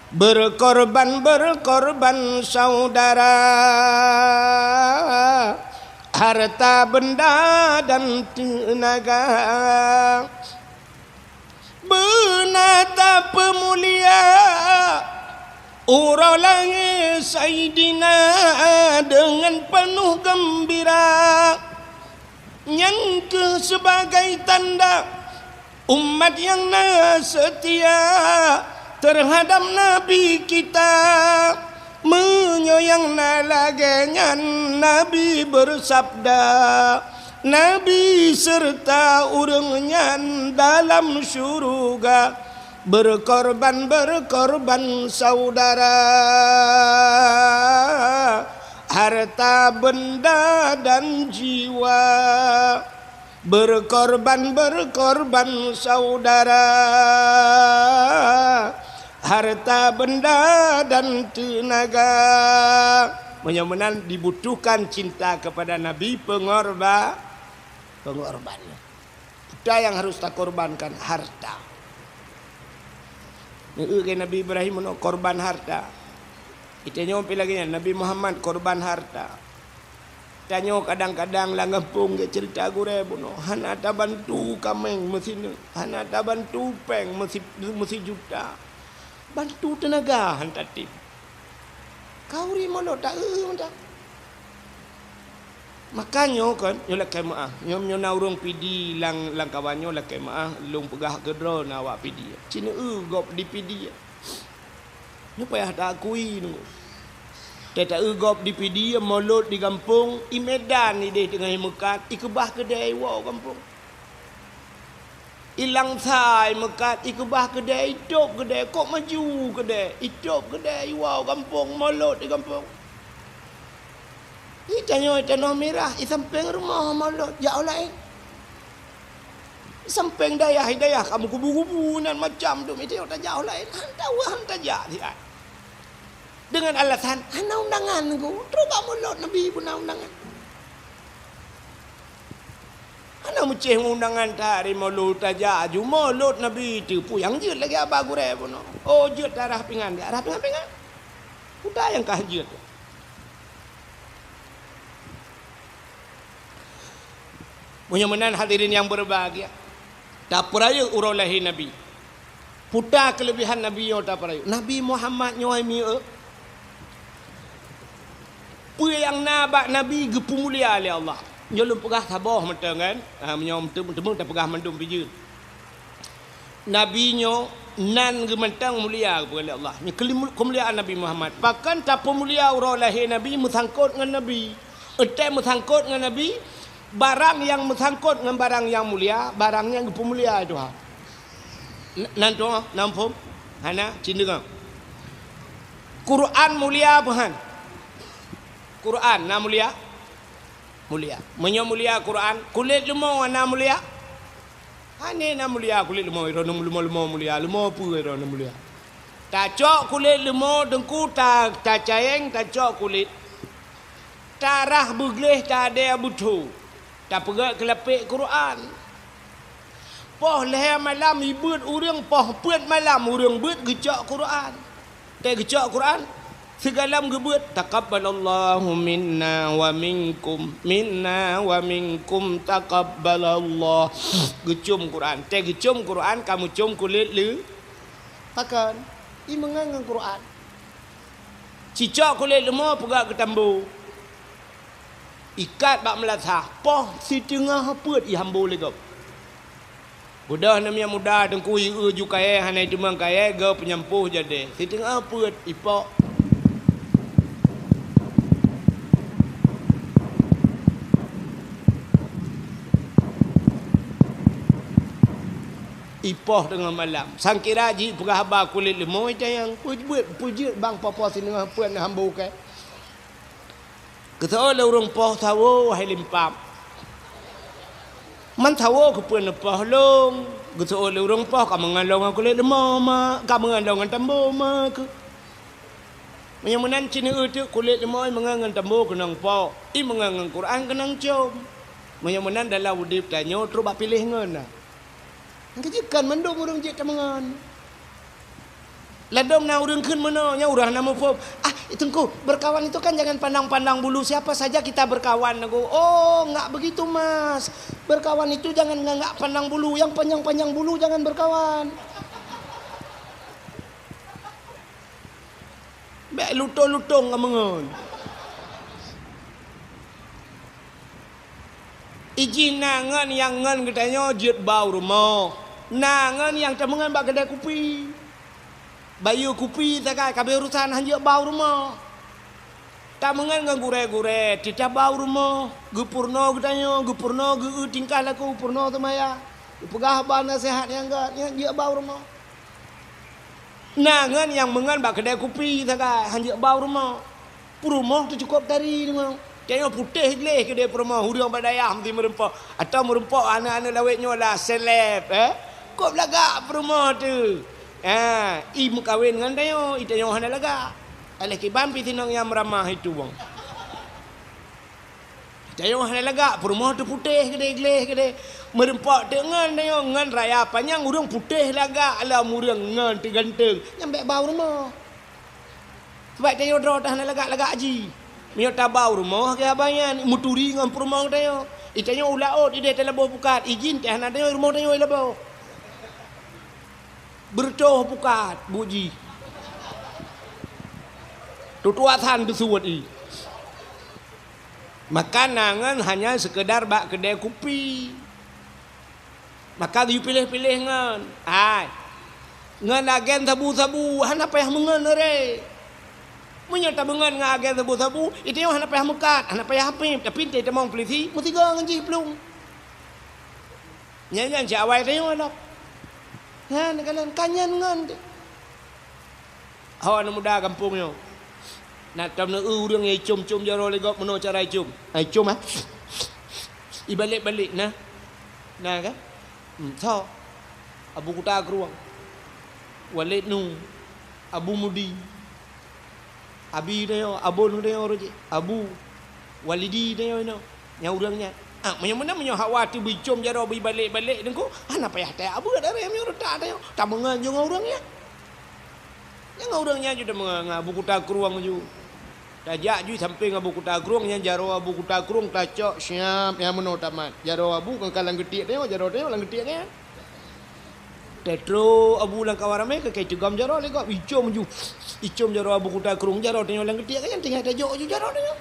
berkorban-berkorban saudara. harta benda dan teunaga. Beuna tapeumulia uroe lahé Saidina deungon peunoh geumbira. Nyan kheueh sibagai tanda umat nyang na seutia teuhadab Nabi kita. Meunyoe nyang na lagée nyan, Nabi beusabda, Nabi seureuta ureuëng nyan dalam syeuruga, berkorban-berkorban saudara, harta benda dan jiwa. Berkorban-berkorban saudara, harta benda dan teunaga. Meunyoe meunan dibutuhkan cinta kepada Nabi, pengorba-, pengorban. Kita yang harus takorbankan harta. Neueu keu Nabi Ibrahim meunoe korban harta. Geutanyoe pih lagée nyan, Nabi Muhammad korban harta. Tanyoe kadang-kadang lam gampông geuceurita gurée bunoe, hana tabantu kaméng meusineuk, hana tabantu péng meusi-, meusijuta. Bantu teunaga han tatem. Ka ureuëng molot ta-eu mantong. Maka nyoe kon, nyoe lakée meuáh. Nyoe, nyoe na ureuëng Pidie lam, lam kawan nyoe lakée meuáh, lôn peugah keudroe na awak Pidie. Ci neueu gob di Pidie. Nyoe payah taakui nyoe. Teuta eu gob di Pidie, molot di gampông, i Medan ideh teungoh i meukat, ikeubah keudée iwoe gampông. I Langsa i meukat, ikeubah keudée, itôb keudée, kok maju keudée, itôb keudée, iwoe gampông, molot di gampông. Itanyoe tanoh mirah, isampéng rumoh molot jak u laén. Isampéng dayah-dayah kamoe kubu-kubu nan macam tu, meutanyoe tajak u laén, han tawoe, han tajak siat. Deungon alasan, hana undangan ku, trok bak molot Nabi pun na undangan. Hana meucéh undangan that, ri molot tajak, ju molot Nabi teupeu nyang jeuet lagée haba gurée bunoe. Oh, jeuet tarah pingan, jak rah pingan-pingan. Peue nyang ka jeuet. Meunyoe meunan hadirin nyang berbahagia, tapeurayeuk uroe lahé Nabi. Peue keulebihan Nabi nyoe tapeurayeuk. Nabi Muhammad nyoe hai mieu. Peue nyang na bak Nabi geupeumulia lé Allah. Nyoe lôn peugah saboh mantong kan. Ha, meunyoe teumeung tapeugah mandum pih jeuet. Nabi nyoe nan geuh mantong mulia geupeugah lé Allah. Nyoe keulimu-, keumuliaan Nabi Muhammad. Pakon tapeumulia uroe lahé Nabi meusangkot ngon Nabi. Watée meusangkot ngon Nabi, barang nyang meusangkot ngon barang nyang mulia, barang nyan geupeumulia lé Tuhan. N-, nan tuha, nan phom? Hana, ci neudeungoe. Quran mulia peu han? Quran na mulia? Mulia. Meunyoe mulia Quran, kulét leumo na mulia? Hana na mulia kulét leumo, droeneuh leumo-leumo mulia, leumo peue droeneuh mulia. Tacok kulét leumo teungku, ta-, tacayeng tacok kulét. Tarah beugleh tadée beutho. Tapeugét keu lapék Quran. Poh lhée malam ibeuet ureuëng, poh peuet malam ureuëng beuet geucok Quran. Tée geucok Quran, sigohlom geubeuet, "Taqabbalallahu minna wa minkum, minna wa minkum taqabbalallah." Geucom Quran. Tée geucom Quran, ka meucom kulét leu-, pakon? I meungon ngon Quran. Cicok kulét leumo peugét keu tambo. Ikat bak meulasah, poh siteungoh peuet ihambo lé gob. Beudôh namiet muda teungku ieu ju kayée hana iteumeung kayée, gob peunyampôh jadée. Siteungoh peuet ipok. Ipoh teungoh malam. Sangkira jih peugah haba kulét leumo itanyong, "Peue jeuet, peue jeuet bang poh-poh siteungoh peuet na hambo kée?" Geuseuôt lé ureuëng poh sawoe hai limpam. Man sawoe keupeue neupoh lôn? Geuseuôt lé ureuëng poh ka meungon lôn ngon kulét leumo ma, ka meungon lôn ngon tambo ma keuh. Meunyoe meunan ci neueu teuk kulét leumo i meungon ngon tambo keunong poh, i meungon ngon Quran keunong com. Meunyoe meunan dalam udeb tanyoe trok bak piléh ngon na. Nyang keujeuet kon mandum ureuëng jeuet tameungon. Ladôm na ureuëng kheun meunoe, nyan ureuëng hana muphom. "Ah, Teungku, berkawan itu kan jangan pandang-pandang bulu, siapa saja kita berkawan, Teungku." "Oh, enggak begitu, Mas. Berkawan itu jangan enggak pandang bulu, yang panjang-panjang bulu jangan berkawan." Bék lutông-lutông kameungon. Ijih na ngon nyang ngon geutanyoe jeuet bak u rumoh. Na ngon nyang tameungon bak keudè kupi. Bayeue kupi sagai ka abéh urosan han jeuet bak u rumoh. Tameungon ngon gurée-gurée, teutab bak u rumoh, geupeurunoe geutanyoe, geupeurunoe geu-eu tingkah laku, geupeurunoe seumayang, geupeugah haba naseuhat nyang gét, nyan jeuet bak u rumoh. Na ngon nyang meungon bak keudè kupi sagai, han jeuet bak u rumoh. Peurumoh teuh cukôp tari deungoe. Tanyoe putéh gleh keudè peurumoh, ureuëng bak dayah meusti meurumpok. Atawa meurumpok aneuëk-aneuëk lawét nyoe lah seleb, eh. Kôb lagak peurumoh teuh. Ha, i meukawen ngon tanyoe, i tanyoe hana lagak. Aléh kiban pih sinong nyang meuramah itu wong. Tanyoe hana lagak, peurumoh teuh putéh keudè, gleh keudè. Meurumpok teuk ngon tanyoe, ngon raya panyang ureuëng putéh lagak lom ureuëng ngon teuganteung. Nyan bék bak u rumoh. Sabab tanyoe droe teuh hana lagak-lagak jih. Meunyoe tabak u rumoh keu haba nyan, meuturi ngon peurumoh tanyoe. I tanyoe u laôt idéh talaboh pukat, ijin teuh hana tanyoe i rumoh tanyoe ilaboh. Beureutoh pukat buet jih. Tutuasan teusuet i. Maka na ngon hanya seukeudar bak keudè kupi. Maka geupiléh-piléh ngon, hai, ngon agen sabu-sabu hana payah meungon ré. Meunyoe tameungon ngon agen sabu-sabu, i tanyoe hana payah meukat, hana payah hapéb, tapi teutamong peulisi meusigoe ngon jih plueng. Nyan, nyan cit awai tanyoe lom. Nyan, ka lôn, ka nyan ngon teuh. Ho aneuk muda gampông nyoe. Na tom neu-eu ureuëng nyang icom-com jaroe lé gob meunoe cara icom. Ah, icom, ah. Ibalek-balek na. Na kan? Hmm, so. Abu Kuta Krueng. Walid Nu. Abu Mudi. Abi tanyoe, Abon tanyoe roh jih. Abu. Walidi tanyoe inoe. Nyang ureuëng nyan. Ah, meunyoe meunan, meunyoe hak watée beuicom jaroe beuibalek-balek Teungku, hana payah tajak beuet aré meunyoe reutak tanyoe. Tameungon ju ngon ureuëng nyan. Nyang ureuëng nyan ju tameungon ngon Abu Kuta Krueng ju. Tajak ju sampéng Abu Kuta Krueng, nyan jaroe Abu Kuta Krueng tacok siab nyang meunoe tamat. Jaroe Abu kan ka lam geutiek tanyoe, jaroe tanyoe lam geutiek nyan. Teutro Abu lam kawan ramé ka kai teugom jaroe lé gob, icom ju. Icom jaroe Abu Kuta Krueng, jaroe tanyoe lam geutiek nyan, tinggai tajok ju jaroe tanyoe.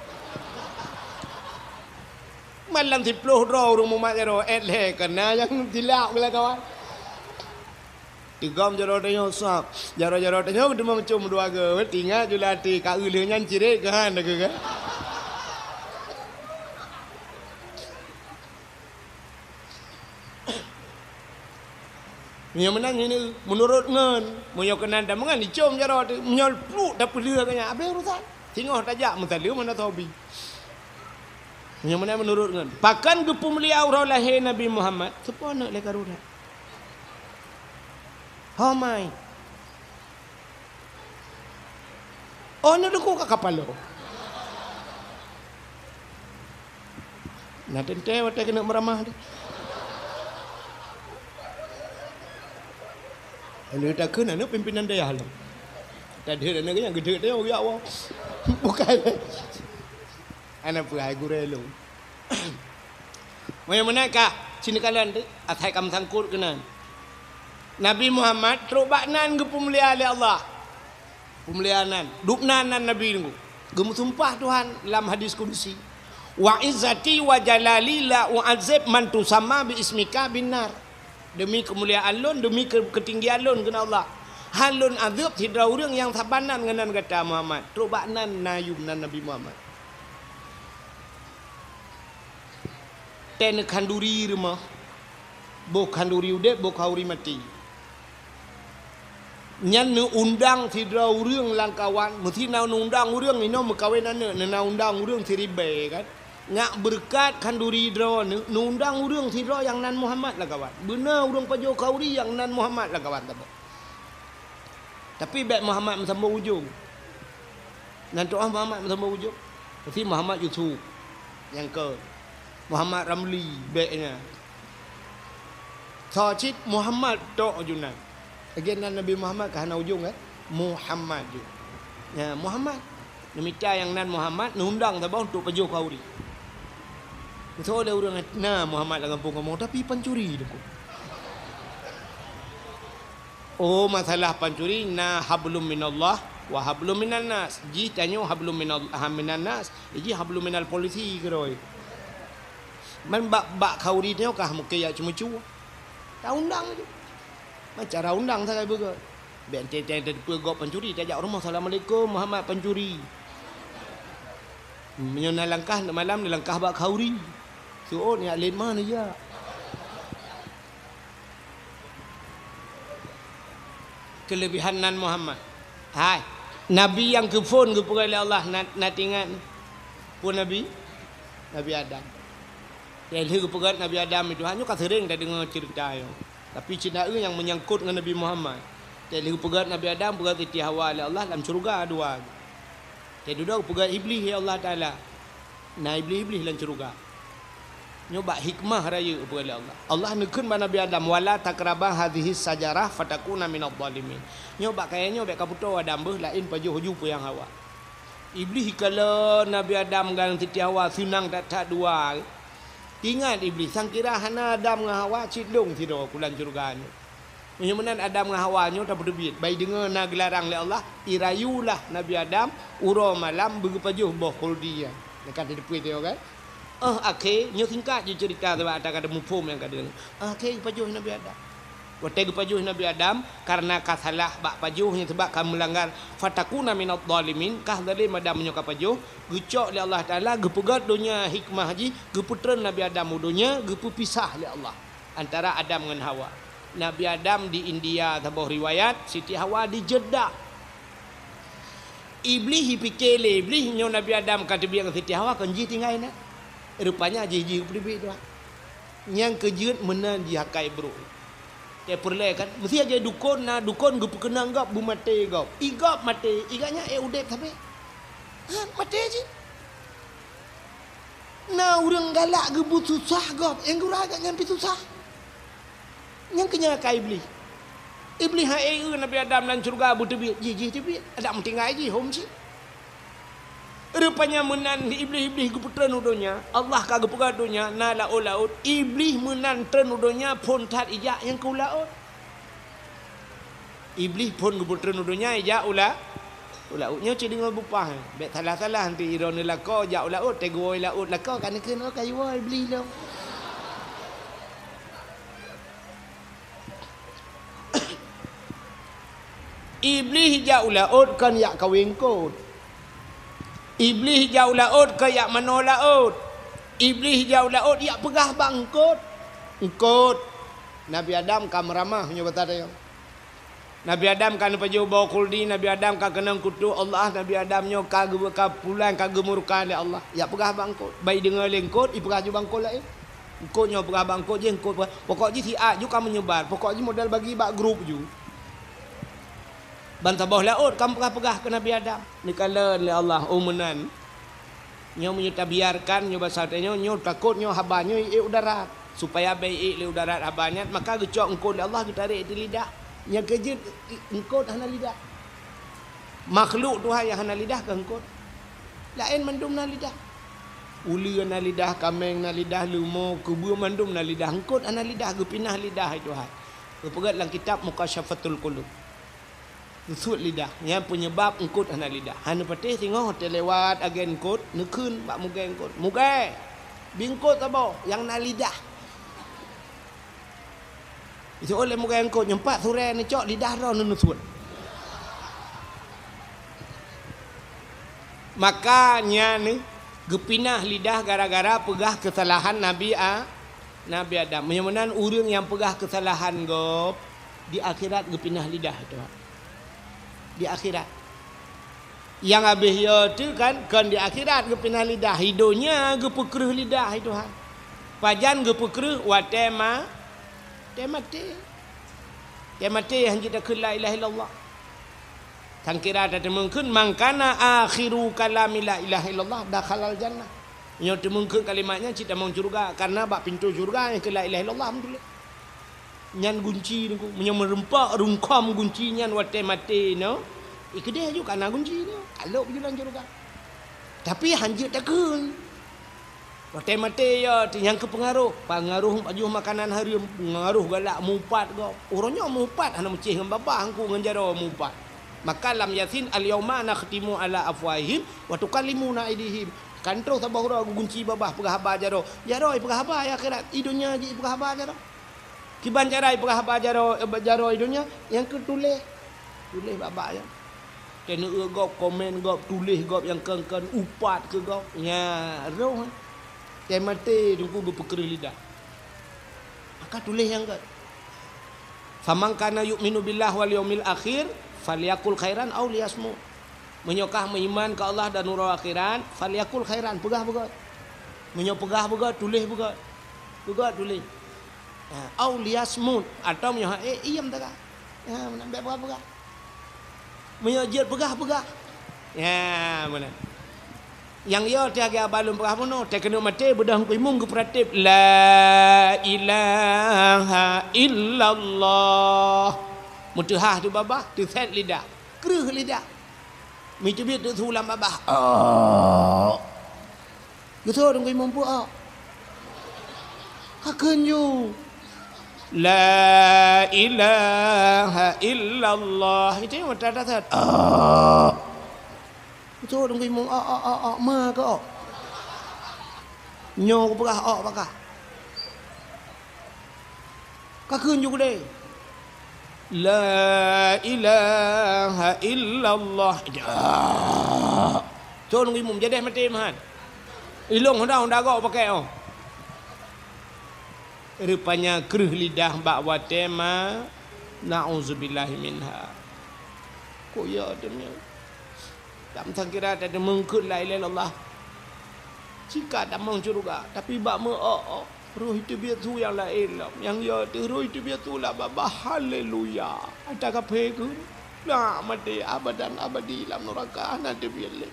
Malam siplôh droe ureuëng mumat jaroe, ék lhée keunan nyang silap geulah kawan. Teugom jaroe tanyoe sab. Jaroe-jaroe tanyoe teuma meucom dua goe, teuingat ju lam até ka eu lheueh nyan cirét keuhan takeu kan. Meunyoe meunan nyoe, meunurot ngon, meunyoe keunan tameungon icom jaroe teuh, meunyoe pluek tapeulheueh keu nyan, abéh urusan. Singoh tajak meusaleuem hana soe bi. Meunyoe meunan meunurot ngon. Pakon geupeumulia uroe lahé Nabi Muhammad? Soe po aneuk lé karu that? Ho mai. Oh, aneuk Teungku ka kapalo. Na teuntée watée keuneuk meuramah teuh. Aneuk takheun aneuk pimpinan dayah lom. Tadeuet aneuk nyang geudeuet teuh ya Allah. Bukan. Aneuk peue hai gurée lôn. Meunyoe meunan ka, sinoe kalon teuh, asai ka meusangkot keunan. Nabi Muhammad trok bak nan geupeumulia lé Allah. Peumulia nan, dubna nan Nabi Teungku. Geumeusumpah Tuhan lam hadis kudusi, "Wa izzati wa jalali la u'adzib man tusamma bi ismika bin nar." Demi keumuliaan lôn, demi ke-, keutinggian lôn keunan Allah, han lôn azeueb sidroe ureuëng nyang saban nan ngon nan gata Muhammad. Trok bak nan na yum nan Nabi Muhammad. Tée neukhanduri rumoh, boh khanduri udeb, boh khanduri maté. Nyan neuundang sidroe ureuëng lam kawan, meusti na neuundang ureuëng inoe meukawen aneuk, neuna undang ureuëng siribée kan. Nyak beureukat khanduri droe neu-, neuundang ureuëng sidroe nyang nan Muhammad lam kawan. Beuna ureuëng pajoh khanduri nyang nan Muhammad lam kawan saboh. Tapi bék Muhammad meusambong ujong. Nan tu'oh Muhammad meusampoe ujong, pasti Muhammad Yusuf nyang keu Muhammad Ramli bék nyan. Soe cit Muhammad tok ujong nan. Lagée nan Nabi Muhammad ka hana ujong, kan? Muhammad ju. Nyan Muhammad. Neumita nyang nan Muhammad, neuundang saboh untuk pajoh khauri. Meusoe lé ureuëng na Muhammad lam gampông kamoe, tapi pancuri Teungku. Oh, masalah pancuri, na hablum minallah wa hablum minan nas. Jih tanyoe hablum minal-, ha, minan nas, jih hablum minal polisi keudroe. Man bak, bak khauri nyoe kah mungken jak ceumeucue. Taundang ju. Man cara undang sagai beugöt. Bèk teuntèe tateupeue gob pancuri, tajak u rumoh, "Assalamualaikum, Muhammad pancuri." Meunyoe na langkah, na malam na langkah bak khauri. Seuôt nyak lét ma neujak. Keuleubihan nan Muhammad. Hai, nabi nyang geuphon geupeugah lé Allah na, na tingat. Peue nabi? Nabi Adam. Lheueh geupeugah Nabi Adam itu, ha, nyoe ka seuréng tadeungoe ceurita nyoe. Tapi cit na nyang meunyangkot ngon Nabi Muhammad. Lheueh geupeugah Nabi Adam, peugah Siti Hawa lé Allah lam syeuruga dua. Lheueh dudoe geupeugah Iblih, ya Allah Taala. Na Iblih-Iblih lam syeuruga. Nyoe bak hikmah rayeuk geupeugah lé Allah. Allah neukheun bak Nabi Adam, "Wala taqraba hadzihi syajarah fatakuna minadh dhalimin." Nyoe bak kayèe nyoe bèk kapeutoe Adam beuh, laén pajoh ju peue nyang Hawa. Iblih ikalon Nabi Adam ngon Siti Hawa seunang that-that dua. Ingat Iblih, sangkira hana Adam ngon Hawa cit lôn sidroe kulan syeuruga nyoe. Meunyoe meunan Adam ngon Hawa nyoe tapeuteubiet, bai deungoe na geularang lé Allah, irayulah Nabi Adam uroe malam beugeupajoh boh khuldi nyan. Nyan ka teupeue teuh kan? Óh akhé, nyoe singkat ju ceurita sabab ata ka teumuphom nyang ka deungoe. Óh akhé geupajoh Nabi Adam. Watèe geupajoh Nabi Adam, kareuna ka salah bak pajoh nyan sabab ka meulanggar, fatakuna minadh dhalimin, ka zalém Adam meunyoe ka pajoh, geucok lé Allah Taala, geupeugöt donya hikmah jih, geupeutreun Nabi Adam u donya, geupeupisah lé Allah antara Adam ngon Hawa. Nabi Adam di India saboh riwayat, Siti Hawa di Jeddah. Iblih jipike lé Iblih nyoe Nabi Adam ka teubiet ngon Siti Hawa kon jih tinggai na. Rupanya jih jih geupeuteubiet dua. Nyang keu jeuet meunan jih akai brok. Teupeureulee kan, meusti lagèe dukon na dukon geupeukeunong gob beumaté gob. I gob maté, i gobnyan ék udeb sabe. Ha, maté cit. Na ureuëng galak geubeususah gob, nyang gura gobnyan pih susah. Nyang keunyan ka Iblih. Iblih han ék eu Nabi Adam lam syeuruga beuteubiet, jih jih teubiet, adak meutinggai jih hom cit. Rupanya meunan Iblih-Iblih geupeutreun u donya, Allah ka geupeugah donya na laôt-laôt, Iblih meunan treun u donya phon that ijak nyang keu laôt. Iblih phon geupeutreun u donya ijak u la-, u laôt. Nyoe cit deungoe beupah, bèk salah-salah nanti droeneuh lakoe jak u laôt, teugoe laôt lakoe ka neukheun, "Oh, ka jiwoe Iblih lom." Iblih jak u laôt kon jak kawé eungkôt. Iblih jak u laôt kon jak manoe laôt. Iblih jak u laôt jak peugah bak eungkôt, "Eungkôt, Nabi Adam ka meuramah nyoe bak tanyoe. Nabi Adam ka neupajoh boh khuldi, Nabi Adam ka keunong kutok Allah, Nabi Adam nyoe ka geu-, ka pulan, ka geumurka lé Allah." Jak peugah bak eungkôt. Bai deungoe lé eungkôt, ipeugah ju bak eungkôt laén. Eungkôt nyoe peugah bak eungkôt jih, eungkôt peugah, "Pokok jih siat ju ka meunyebar, pokok jih model bagi bak grup ju." Ban saboh laôt ka meupeugah-peugah keu Nabi Adam. Neukalon lé Allah, "Oh, meunan. Nyoe meunyoe tabiarkan, nyoe basa tanyoe, nyoe takot nyoe haba nyoe iék u darat. Supaya bèk iék lé u darat haba nyan, maka geucok eungkôt lé Allah geutarek di lidah." Nyang keu jeuet eungkôt hana lidah. Makhluk Tuhan nyang hana lidah kon eungkôt. Laén mandum na lidah. Uleue na lidah, kaméng na lidah, leumo, keubeue mandum na lidah. Eungkôt hana lidah, geupinah lidah, hai Tuhan. Geupeugét lam kitab Mukasyafatul Qulub. Geusuet lidah. Nyan peunyebab eungkôt hana lidah. Hana patéh singoh teulewat agen eungkôt, neukheun bak mugée eungkôt, "Mugée, bi eungkôt saboh nyang na lidah." Iseuôt lé mugée eungkôt, "Nyoe pat surée neucok lidah droeneuh neusuet." Maka nyan geupinah lidah gara-gara peugah keusalahan Nabi A-, Nabi Adam. Meunyoe meunan ureuëng nyang peugah keusalahan gob di akhirat geupinah lidah, Tuhan. Di akhirat. Nyang habéh yo teuh kan, kon di akhirat geupinah lidah, i donya geupeukreueh lidah, hai Tuhan. Pajan geupeukreueh? Watée ma-, watée maté. Watée maté han jeuet takheun la ilaha illallah. Sangkira tateumeung kheun, "Man kana akhiru kalami la ilaha illallah dakhalal jannah." Nyoe teumeung kheun kalimat nyan cit tamong syeuruga, karena bak pintoe syeuruga nyang keu la ilaha illallah, alhamdulillah. Nyan gunci nyoe, meunyoe meureumpok rungkhom gunci nyan watée maté nyoe, Ih, keudeh ju ka na gunci nyoe, ka lhok ju lam syeuruga. Tapi hanjeuet takheun. Watèe maté ya, nyang keu peungaroh, peungaroh pajoh makanan hareuem, peungaroh galak, meuupat gob. Uroe nyoe meuupat hana meucéh ngon babah, eungku ngon jaroe meuupat. Maka lam Yasin, "Al-yauma nakhtimu ala afwahihim wa tukallimuna aidihim." Kan troh saboh uroe geugunci babah peugah haba jaroe. Jaroe peugah haba, ya akhirat, i donya jih peugah haba jaroe. Kiban cara ipeugah haba jaroe, eh, jaroe i donya, nyang keu tuléh. Tuléh bak-bak nyan. Teuneuk gob, komen gob, tuléh gob nyang kon-kon, upat keu gob. Nya, roh. Teumaté teungku geupeukreuh lidah. Maka tuléh nyang kon. "Faman kana yu'minu billahi wal yaumil akhir, falyakul khairan au liyasmut." Meunyoe kah meuiman keu Allah dan uroe akhirat, falyakul khairan, peugah beugöt. Meunyoe peugah beugöt, tuléh beugöt. Beugöt tuléh. Ha, au liyasmut, atawa meunyoe hana, eh, iem taga. Ha, meunan bèk peugah-peugah. Meunyoe jeuet peugah-peugah. Ha, meunan. Nyang yo teuh lagèe abah lôn peugah bunoe, teuh keuneuk maté beudôh Teungku Imum geupeuratéb, "La ilaha illallah." Meuteuhah teuh babah, teusét lidah, kreueh lidah. Meuteubiet teuh su lam babah. Oh. Geuseuôt Teungku Imum peue, oh. Ka kheun ju. "La ilaha illallah." Itu nyang mata dasar. Oh. Beutôi Teungku Imum, "Ôk, ôk, ôk, ôk, ma keu ôk?" Nyoe kupeugah ôk baka. Ka kheun ju keudeh. "La ilaha illallah." Beutôi Teungku Imum, jadeh maté meuhan. Ilong honda, honda gok pakai oh. Rupanya kreueh lidah bak watèe ma, na'udzubillahi minha. Kok ya teumeu? Tam sangkira tadeungoe kheun la ilaha illallah. Cika tamong syeuruga, tapi bak meu-ôk-ôk, roh teubiet su nyang laén lom. Nyang ya teuh roh teubiet su lam babah, haleluya. Ata kaphé kheun, na maté abadan abadi lam nuraka, hana teubiet lé.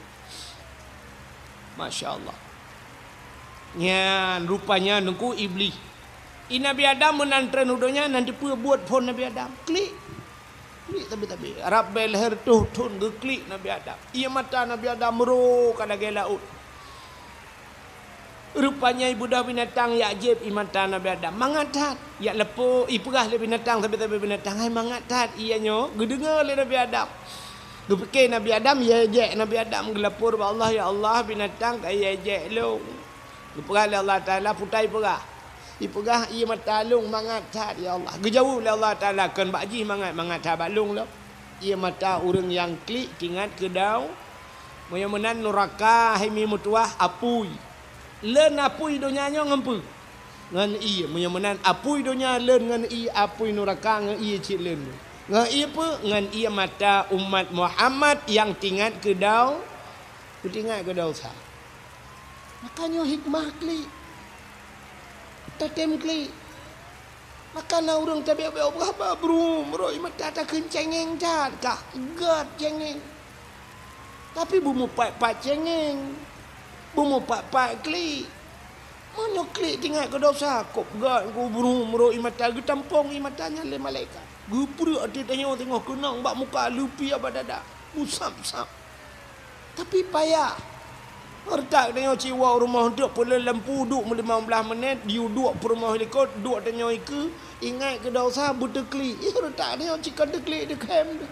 Masya Allah. Nyan rupanya Teungku Iblih. I Nabi Adam meunan treun u donya, nan teupeu buet phon Nabi Adam. Klik. Klik tabi-tabi. Rab bèe lhèe reutôh thon geuklik Nabi Adam. Ié mata Nabi Adam ro ka lagèe laôt. Rupanya ibeudôh binatang jak jieb ié mata Nabi Adam. Mangat that. Jak leupô, ipeugah lé binatang sabe-sabe binatang, "Hai mangat that ié nyoe." Geudeungoe lé Nabi Adam. Geupike Nabi Adam, ié jek Nabi Adam geulapor bak Allah, "Ya Allah, binatang ka ié jek lôn." Geupeugah lé Allah Taala, "Peue ipeugah?" "Ipeugah ié mata lôn mangat that, ya Allah." Geujaweueb lé Allah Taala, "Kon bak jih mangat, mangat that bak lôn lom." Ié mata ureuëng nyang klik teuingat keu dau. Meunyoe meunan nuraka hai mi meutuwah apui. Leuen apui donya nyoe ngon peue? Ngon ié. Meunyoe meunan apui donya leuen ngon ié, apui nuraka ngon ié cit leuen. Ngon ié peue? Ngon ié mata umat Muhammad nyang teuingat keu dau, teuingat keu desya. Maka nyoe hikmah klik. Tatem klik. Maka na ureuëng tabeuet-beuet ubah ba brum, roi mata takheun cengeng that kah, gét cengeng. Tapi beumeupat-pat cengeng, beumeupat-pat klik. Meunyoe klik teuingat keu desya, kop gét ku brum, roi mata geutampong ié mata nyan lé malaikat. Geupreuek ateueh tanyoe teungoh keunong bak muka leupie bak dada. Musam-sam. Tapi payah. Retak tanyoe cit woe rumoh deuek peuleuen lampu duek meulimong blaih menit, diu duek peurumoh likot, duek tanyoe ikeue, ingat keu desya beuteuklik. Ih, retak tanyoe cit ka teuklik deukem deh.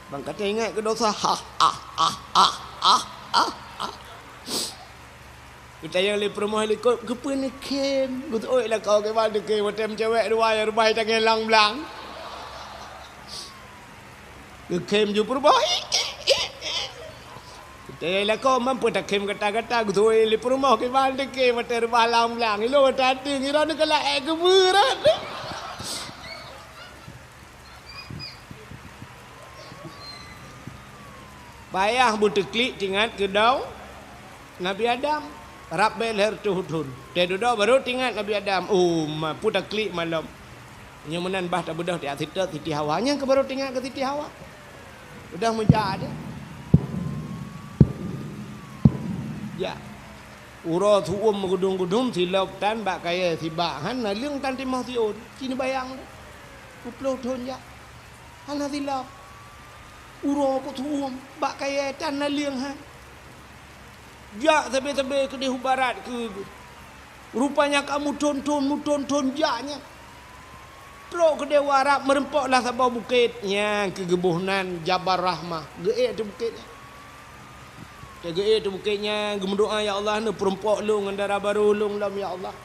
Bang ka teuingat keu desya, ha, ha, ha. Geutanyong lé peurumoh likot, "Keupeue neukem?" Geuteuôt lakoe kiban neukem, watèe meucewek dua nyang rubai tanggai lam blang. Geukhem ju peurumoh. Teuh lakoe mampu takhem gata-gata, geuturi lé peurumoh kiban teuke watèe reubah lam blang. Ilôn watèe até ngira neukalak ék keubeurot. Payah beuteuklik teuingat keu dau Nabi Adam, rab bèe lhèe reutôh thon. Teuh dudoe barô teuingat Nabi Adam, oh, ma peue taklik malom. Nyoe meunan bah tabeudôh tiep sitot Siti Hawa. Nyang keuh barô teuingat keu Siti Hawa. Udah meujak deh. Jak. Uroe su'uem meugudum-gudum silop tan bak kayèe sibak han naleueng tan timoh siôn. Ci neubayang deh. Peuet plôh thon jak. Hana silop. Uroe peutuwöm bak kayèe tan na lieng hai. Jak sabe-sabe keudeh u barat keu geuh. Rupanya ka meuthon-thon, meuthon-thon jak nyan. Trok keudeh u Arab, meurumpok lam saboh bukét, nyan keu geuboh nan Jabal Rahmah. Geuék ateueh bukét nyan. Watèe geuék ateueh bukét nyan, geumeudoa, "Ya Allah, neupeurumpok lôn ngon dara barô lôn lom, ya Allah."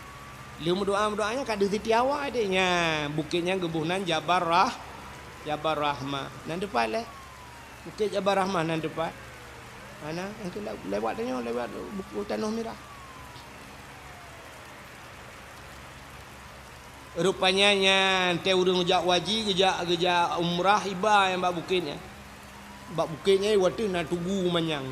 Lheueh meudoa-meudoa nyan ka deuh Siti Hawa deh. Nyan, bukét nyan geuboh nan Jabal Rah-, Jabal Rahmah. Nan teupat lé. Bukét Jabal Rahmah nan teupat. Hana, nyang keu lewat tanyoe, lewat buku Tanoh Mirah. Rupanya nyan, watèe ureueng jak haji, geujak, geujak umrah, iba nyang bak bukét nyan. Bak bukét nyan, watèe na tugu manyang.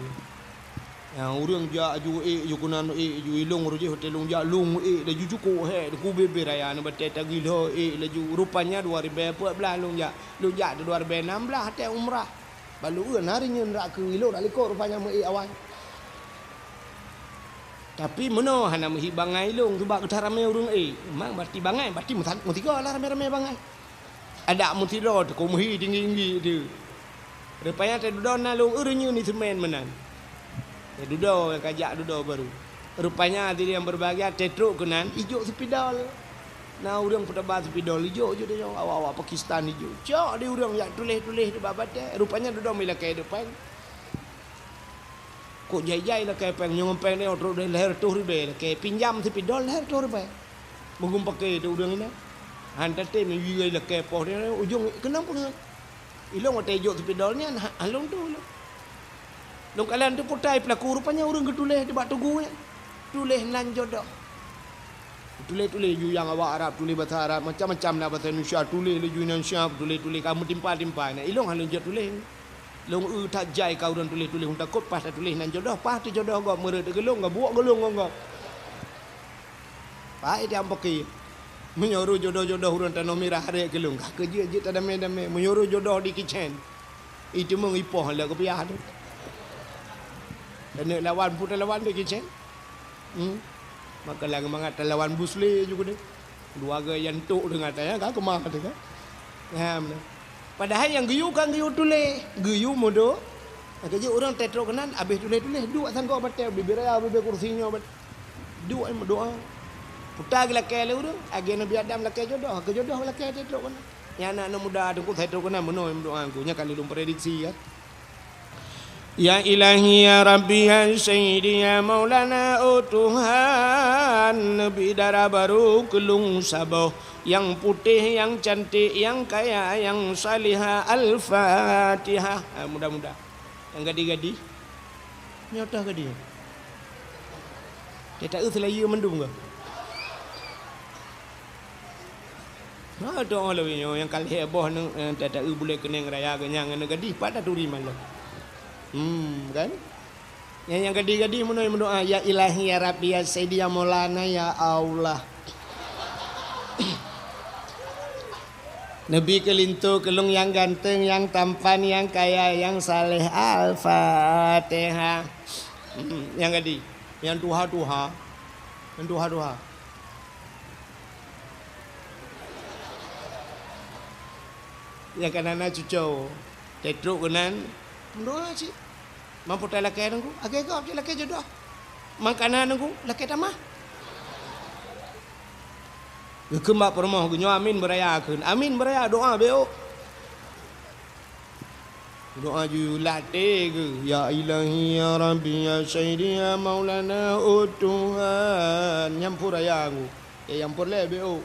Nyang ureueng jak aju ék, ju keunan ék, ju ilong rujih, watèe lôn jak lôn ék, laju cukôp hék, ku bebe raya, na batèe tagih lhô ék, laju rupanya dua ribèe peuet blah lôn jak. Lôn jak dua ribèe nam blah watèe umrah. Bak lôn eu na rinyeun rak keu ilong rak likot rupanya meu ék awai. Tapi meunoe hana meuhi bangai ilong, sabab geutanyoe ramé ureueng ék. Memang bati bangai, bati meusa-, meusigoe lah ramé-ramé bangai. Adak meusidroe teuh, ka meuhi tinggi-tinggi teuh. Rupanya teududoe na lôn eu rinyeun di seumén meunan. Teududoe nyang ka jak dudoe barô. Rupanya hadirin yang berbahagia, teutrok keunan, ijok sipidol. Na ureueng peutaba sipidol ijok, ijok tanyoe, awak-awak Pakistan ijok. Cok di ureueng jak tuléh-tuléh di bak batèe. Rupanya dudoe meulakèe deuh péng. Kok jai-jai lakèe péng, nyoe ngon péng nyoe trok lhèe reutôh ribèe lakèe, pinjam sipidol lhèe reutôh ribèe. Meugum paké teuh ureueng inan. Han tatem yue lakèe poh nyoe ujong keunong peungeut. Ilong watèe jok sipidol nyan, ha, ha lôn teuh ilong. Lôn kalon teuh peue teuma peulaku, rupanya ureueng geutuléh di bak tugu nyan. Tuléh nan jodoh. Tuléh-tuléh ju nyang awak Arab, tuléh basa Arab, macam-macam na basa Indonesia, tuléh laju Indonesia, tuléh-tuléh ka meutimpa-timpa. Nah, ilong han lôn jok tuléh. Lôn eu that jai ka ureueng tuléh-tuléh, takot paih tatuléh nan jodoh, paih teujodoh gob meureuet teugeulong, gabuek geulong ngon gob. Paih tiang poket. Meunyoe roh jodoh-jodoh ureueng Tanoh Mirah harek geulong, ka keu jeuet-jeuet tadamé-damé. Meunyoe roh jodoh di kicén, iteumeung ipoh lé keupiah teuh. Taneuk lawan, peue talawan di kicén. Hmm. Maka lagèe mangat talawan Bruce Lee ju keudeh. Dua gaya ntok deungon tanyoe ka keumah teuh kan. Nyan. Padahai nyang geuyue kan geuyue tuléh, geuyue meudoa. Maka jih ureueng teutrok keunan habéh tuléh-tuléh, duek sanggoe batèe, bibir raya, bibir kursi nyoe bat-, duek meudoa. Peue teuma geulakèe lé ureueng, lagèe Nabi Adam lakèe jodoh, keu jodoh lakèe teutrok keunan. Nyan aneuk muda teungku teutrok keunan meunoe meudoa teungku, nyan ka lheueh lôn prediksi kan. Ya Ilahi, ya Rabbi, ya Sayyidi, ya Maulana, oh Tuhan, neubi dara barô keu lôn saboh, nyang putéh, nyang cantik, nyang kaya, nyang salihah. Al-Fatihah. Ah, mudah-mudah. Nyang gadih-gadih. Nyoe toh gadih. Teuta eu seulayeue mandum kah? Ha, doa lawét nyoe nyang ka lhèe boh neu-, eh, tata-, eh, buleuen keuneng raya geuh nyan ngon gadih pat taturi malam. Hmm, kan? Nyang, nyang gadih-gadih meunoe meudoa, "Ya Ilahi, ya Rabbi, ya Sayyidi, ya Maulana, ya Allah." Neubi keu linto keu lôn nyang ganteng, nyang tampan, nyang kaya, nyang saleh. Al-Fatihah. Hmm, nyang gadih, nyang tuha-tuha. Nyang tuha-tuha. Nyang ka na-na cucoe, teutrok keunan, meudoa cit. Man peue teuma lakèe teungku, lagèe gob cit lakèe jodoh. Man ka na teungku, lakèe tamah. Geukheun bak peurumoh geuh nyoe, amin beuraya kheun. Amin beuraya, doa beuôk. Doa ju latèe geuh, "Ya Ilahi, ya Rabbi, ya Sayyidi, ya Maulana, oh Tuhan." Nyan phon raya teungku. Eh, nyang phon lé beuôk.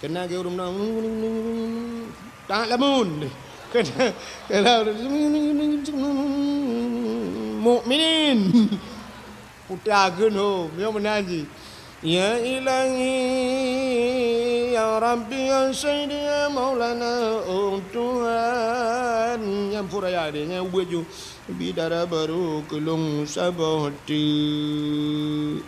Keunan geuh ureueng meunan, tak lamun. Keunan, keunan, mukminin. Puta kheun ho, nyoe meunan jih. Ya Ilahi, ya Rabbi, ya Sayyidi, ya Maulana, oh Tuhan. Nyan phon raya deh, nyan ubeuet ju. Bi dara barô keu lôn saboh teuk.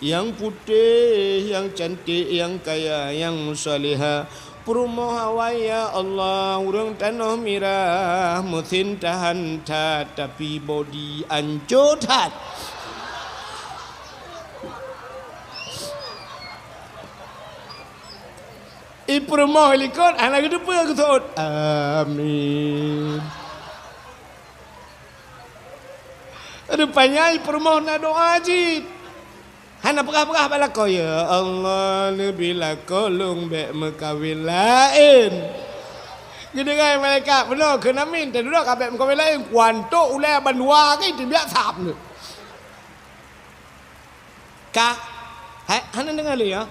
Nyang putéh, nyang cantik, nyang kaya, nyang salehah. Peurumoh awai, ya Allah, ureueng tanoh mirah, meusin tahan that, tapi bodi ancô that. I peurumoh likot hana geuteupeue geuseuôt. Amin. Rupanya peurumoh na doa cit. Hana peugah-peugah bak lakoe, "Ya Allah, neubi lakoe lôn bék meukawen laén." Geudengai malaikat, "Beuna keuh amin, teuduek ka bék meukawen laén, kuantok ulée bandua keuh teubiet sab nyoe." Ka, hai, hana deungoe lé, ya?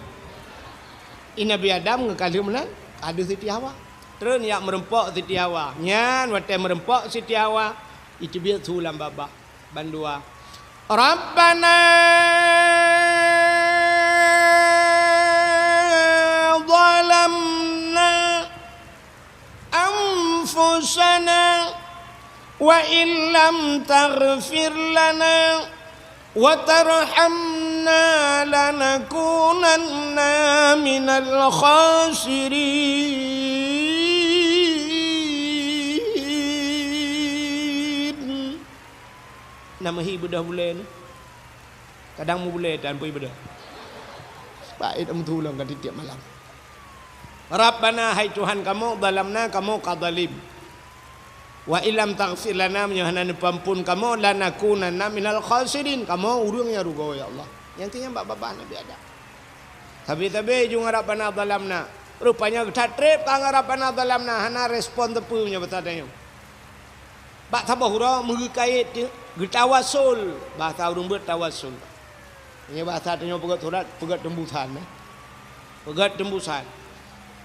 I Nabi Adam ngon ka lheueh meunan, ka deuh Siti Hawa. Treun jak meureumpok Siti Hawa. Nyan watée meureumpok Siti Hawa, iteubiet su lam babah bandua. Rabbana zalamna anfusana wa illam taghfir lana wa tarhamna lanakunanna minal khasirin. Nama hi beudôh bulée nyoe? Kadang meubulée tan pui beudôh. Baét meutulang ka tiep-tiep malam. Rabbana, hai Tuhan kamoe, zalamna, kamoe ka zalim. Wa illam taghfir lana, meunyoe hana neupeuamphon kamoe, lanakunanna minal khasirin, kamoe ureuëng nyang rugoe, ya Allah. Nyang keu nyan bak babah Nabi Adam. Sabe-sabe ju ngon Rabbana zalamna. Rupanya that treb ka ngon Rabbana zalamna, hana respon teupeu meunyoe basa tanyoe. Bak saboh uroe meugeukayét teuk, geutawasul, basa ureuëng beuet tawasul. Nyoe basa tanyoe peugét surat, peugét teumbusan, eh. Peugét teumbusan.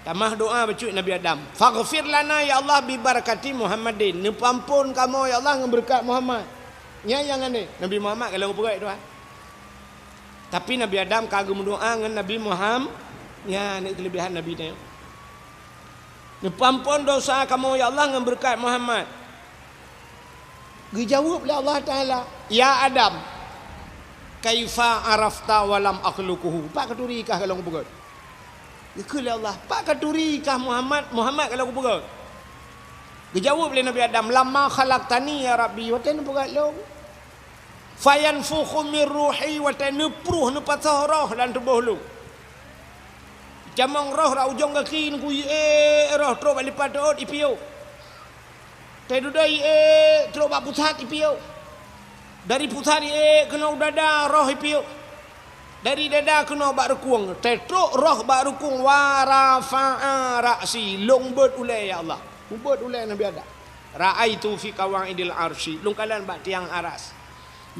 Tamah doa bacut Nabi Adam, "Faghfir lana ya Allah bi barakati Muhammadin." Neupeuamphon kamoe ya Allah ngon beureukat Muhammad. Nyan nyang aneh, Nabi Muhammad ka lheueh geupeugét Tuhan. Tapi Nabi Adam ka geumeudoa ngon Nabi Muham-, nyan keulebihan Nabi nyoe. Neupeuamphon dosa kamoe ya Allah ngon beureukat Muhammad. Geujaweueb lé Allah Taala, "Ya Adam, kaifa arafta wa lam akhluquhu?" Pat katuri kah ka lôn kupeugét? Geukheun lé Allah, "Pat katuri kah Muhammad, Muhammad ka lôn kupeugét?" Geujaweueb lé Nabi Adam, "Lamma khalaqtani ya Rabbi," watée neupeugét lôn. "Fayanfukhu min ruhi," watée neupruh, neupasoh roh lam tuboh lôn. Camong roh rot ujong gaki, neukuyue roh trok bak lipat teuôt ipiôh. Teududoe ié trok bak pusat ipiôh. Dari pusat ié keunoe u dada roh ipiôh. Dari dada keunoe bak rukung. Teutrok roh bak rukung, wa rafa'a ra'si, lôn beuet ulée ya Allah. Beuet ulée Nabi Adam. Ra'aitu fi qawaidil arsy, lôn kalon bak tiang aras.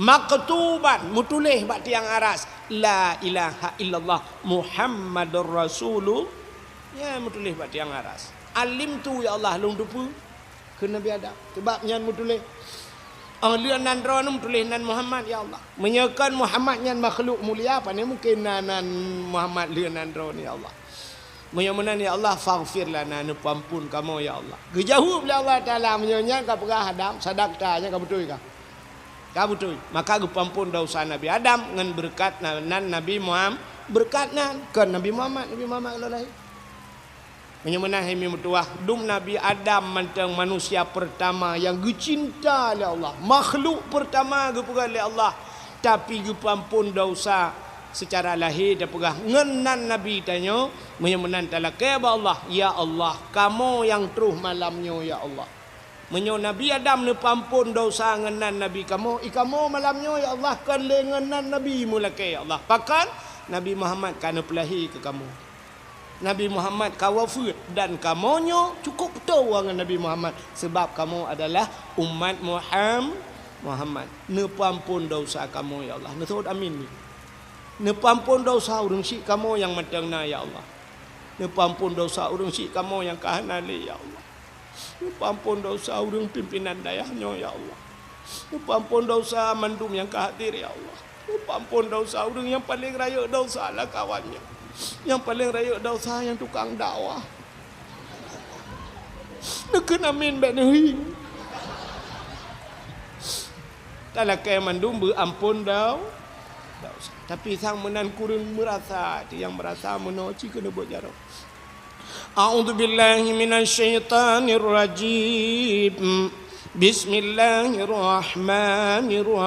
Maktuban, meutuléh bak tiang aras, "La ilaha illallah Muhammadur Rasulullah." Nyan meutuléh bak tiang aras. "Alimtu ya Allah, lôn teupeue," kheun Nabi Adam. Sabab nyan meutuléh. Oh, lheueh nan droeneuh meutuléh nan Muhammad ya Allah. Meunyoe kon Muhammad nyan makhluk mulia, pane mungken na nan Muhammad lheueh nan droeneuh ya Allah. Meunyoe meunan ya Allah, faghfir lana, neupeuamphon kamoe ya Allah. Geujaweueb lé Allah Taala, meunyoe nyan ka peugah Adam, sadaqta, nyan ka beutôi kah? Ka beutôi. Maka geupeuamphon dosa Nabi Adam ngon beureukat na-, nan Nabi Muham-, beureukat nan kon Nabi Muhammad, Nabi Muhammad ka lheueh lahé. Meunyoe meunan hai meutuwah, dum Nabi Adam mantong manusia peurtama nyang geucinta lé Allah, makhluk peurtama geupeugah lé Allah, tapi geupeuamphon dosa seucara lahé tapeugah ngon nan Nabi tanyoe, meunyoe meunan talakée bak Allah, "Ya Allah, kamoe nyang troh malam nyoe, ya Allah." Meunyoe Nabi Adam neupeuamphon dosa ngon nan Nabi kamoe, i kamoe malam nyoe, ya Allah, kon lé ngon nan Nabi meulakée, ya Allah. Pakon? Nabi Muhammad ka neupeulahé keu kamoe. Nabi Muhammad ka wafeuet dan kamoe nyoe cukôp peutoe ngon Nabi Muhammad, sabab kamoe adalah umat Muham-, Muhammad. Neupeuamphon dosa kamoe, ya Allah. Neuseuôt amin ni. Neupeuamphon dosa ureuëng syik kamoe nyang mantong na, ya Allah. Neupeuamphon dosa ureuëng syik kamoe nyang ka hana lé, ya Allah. Neupeuamphon dosa ureuëng pimpinan dayah nyoe, ya Allah. Neupeuamphon dosa mandum nyang ka hadir, ya Allah. Neupeuamphon dosa ureuëng nyang paleng rayeuk dosa lakawan nyoe. Nyang paleng rayeuk dosa nyang tukang dakwah. Neukheun amin bék neuhieng. Talakée mandum beuamphon dau-, dosa. Tapi sang meunan kureueng meurasa, nyang meurasa meunoe ci keuneuk buet jaroe. A'udzubillahi minasyaitonirrajim. Bismillahirrahmanirrahim.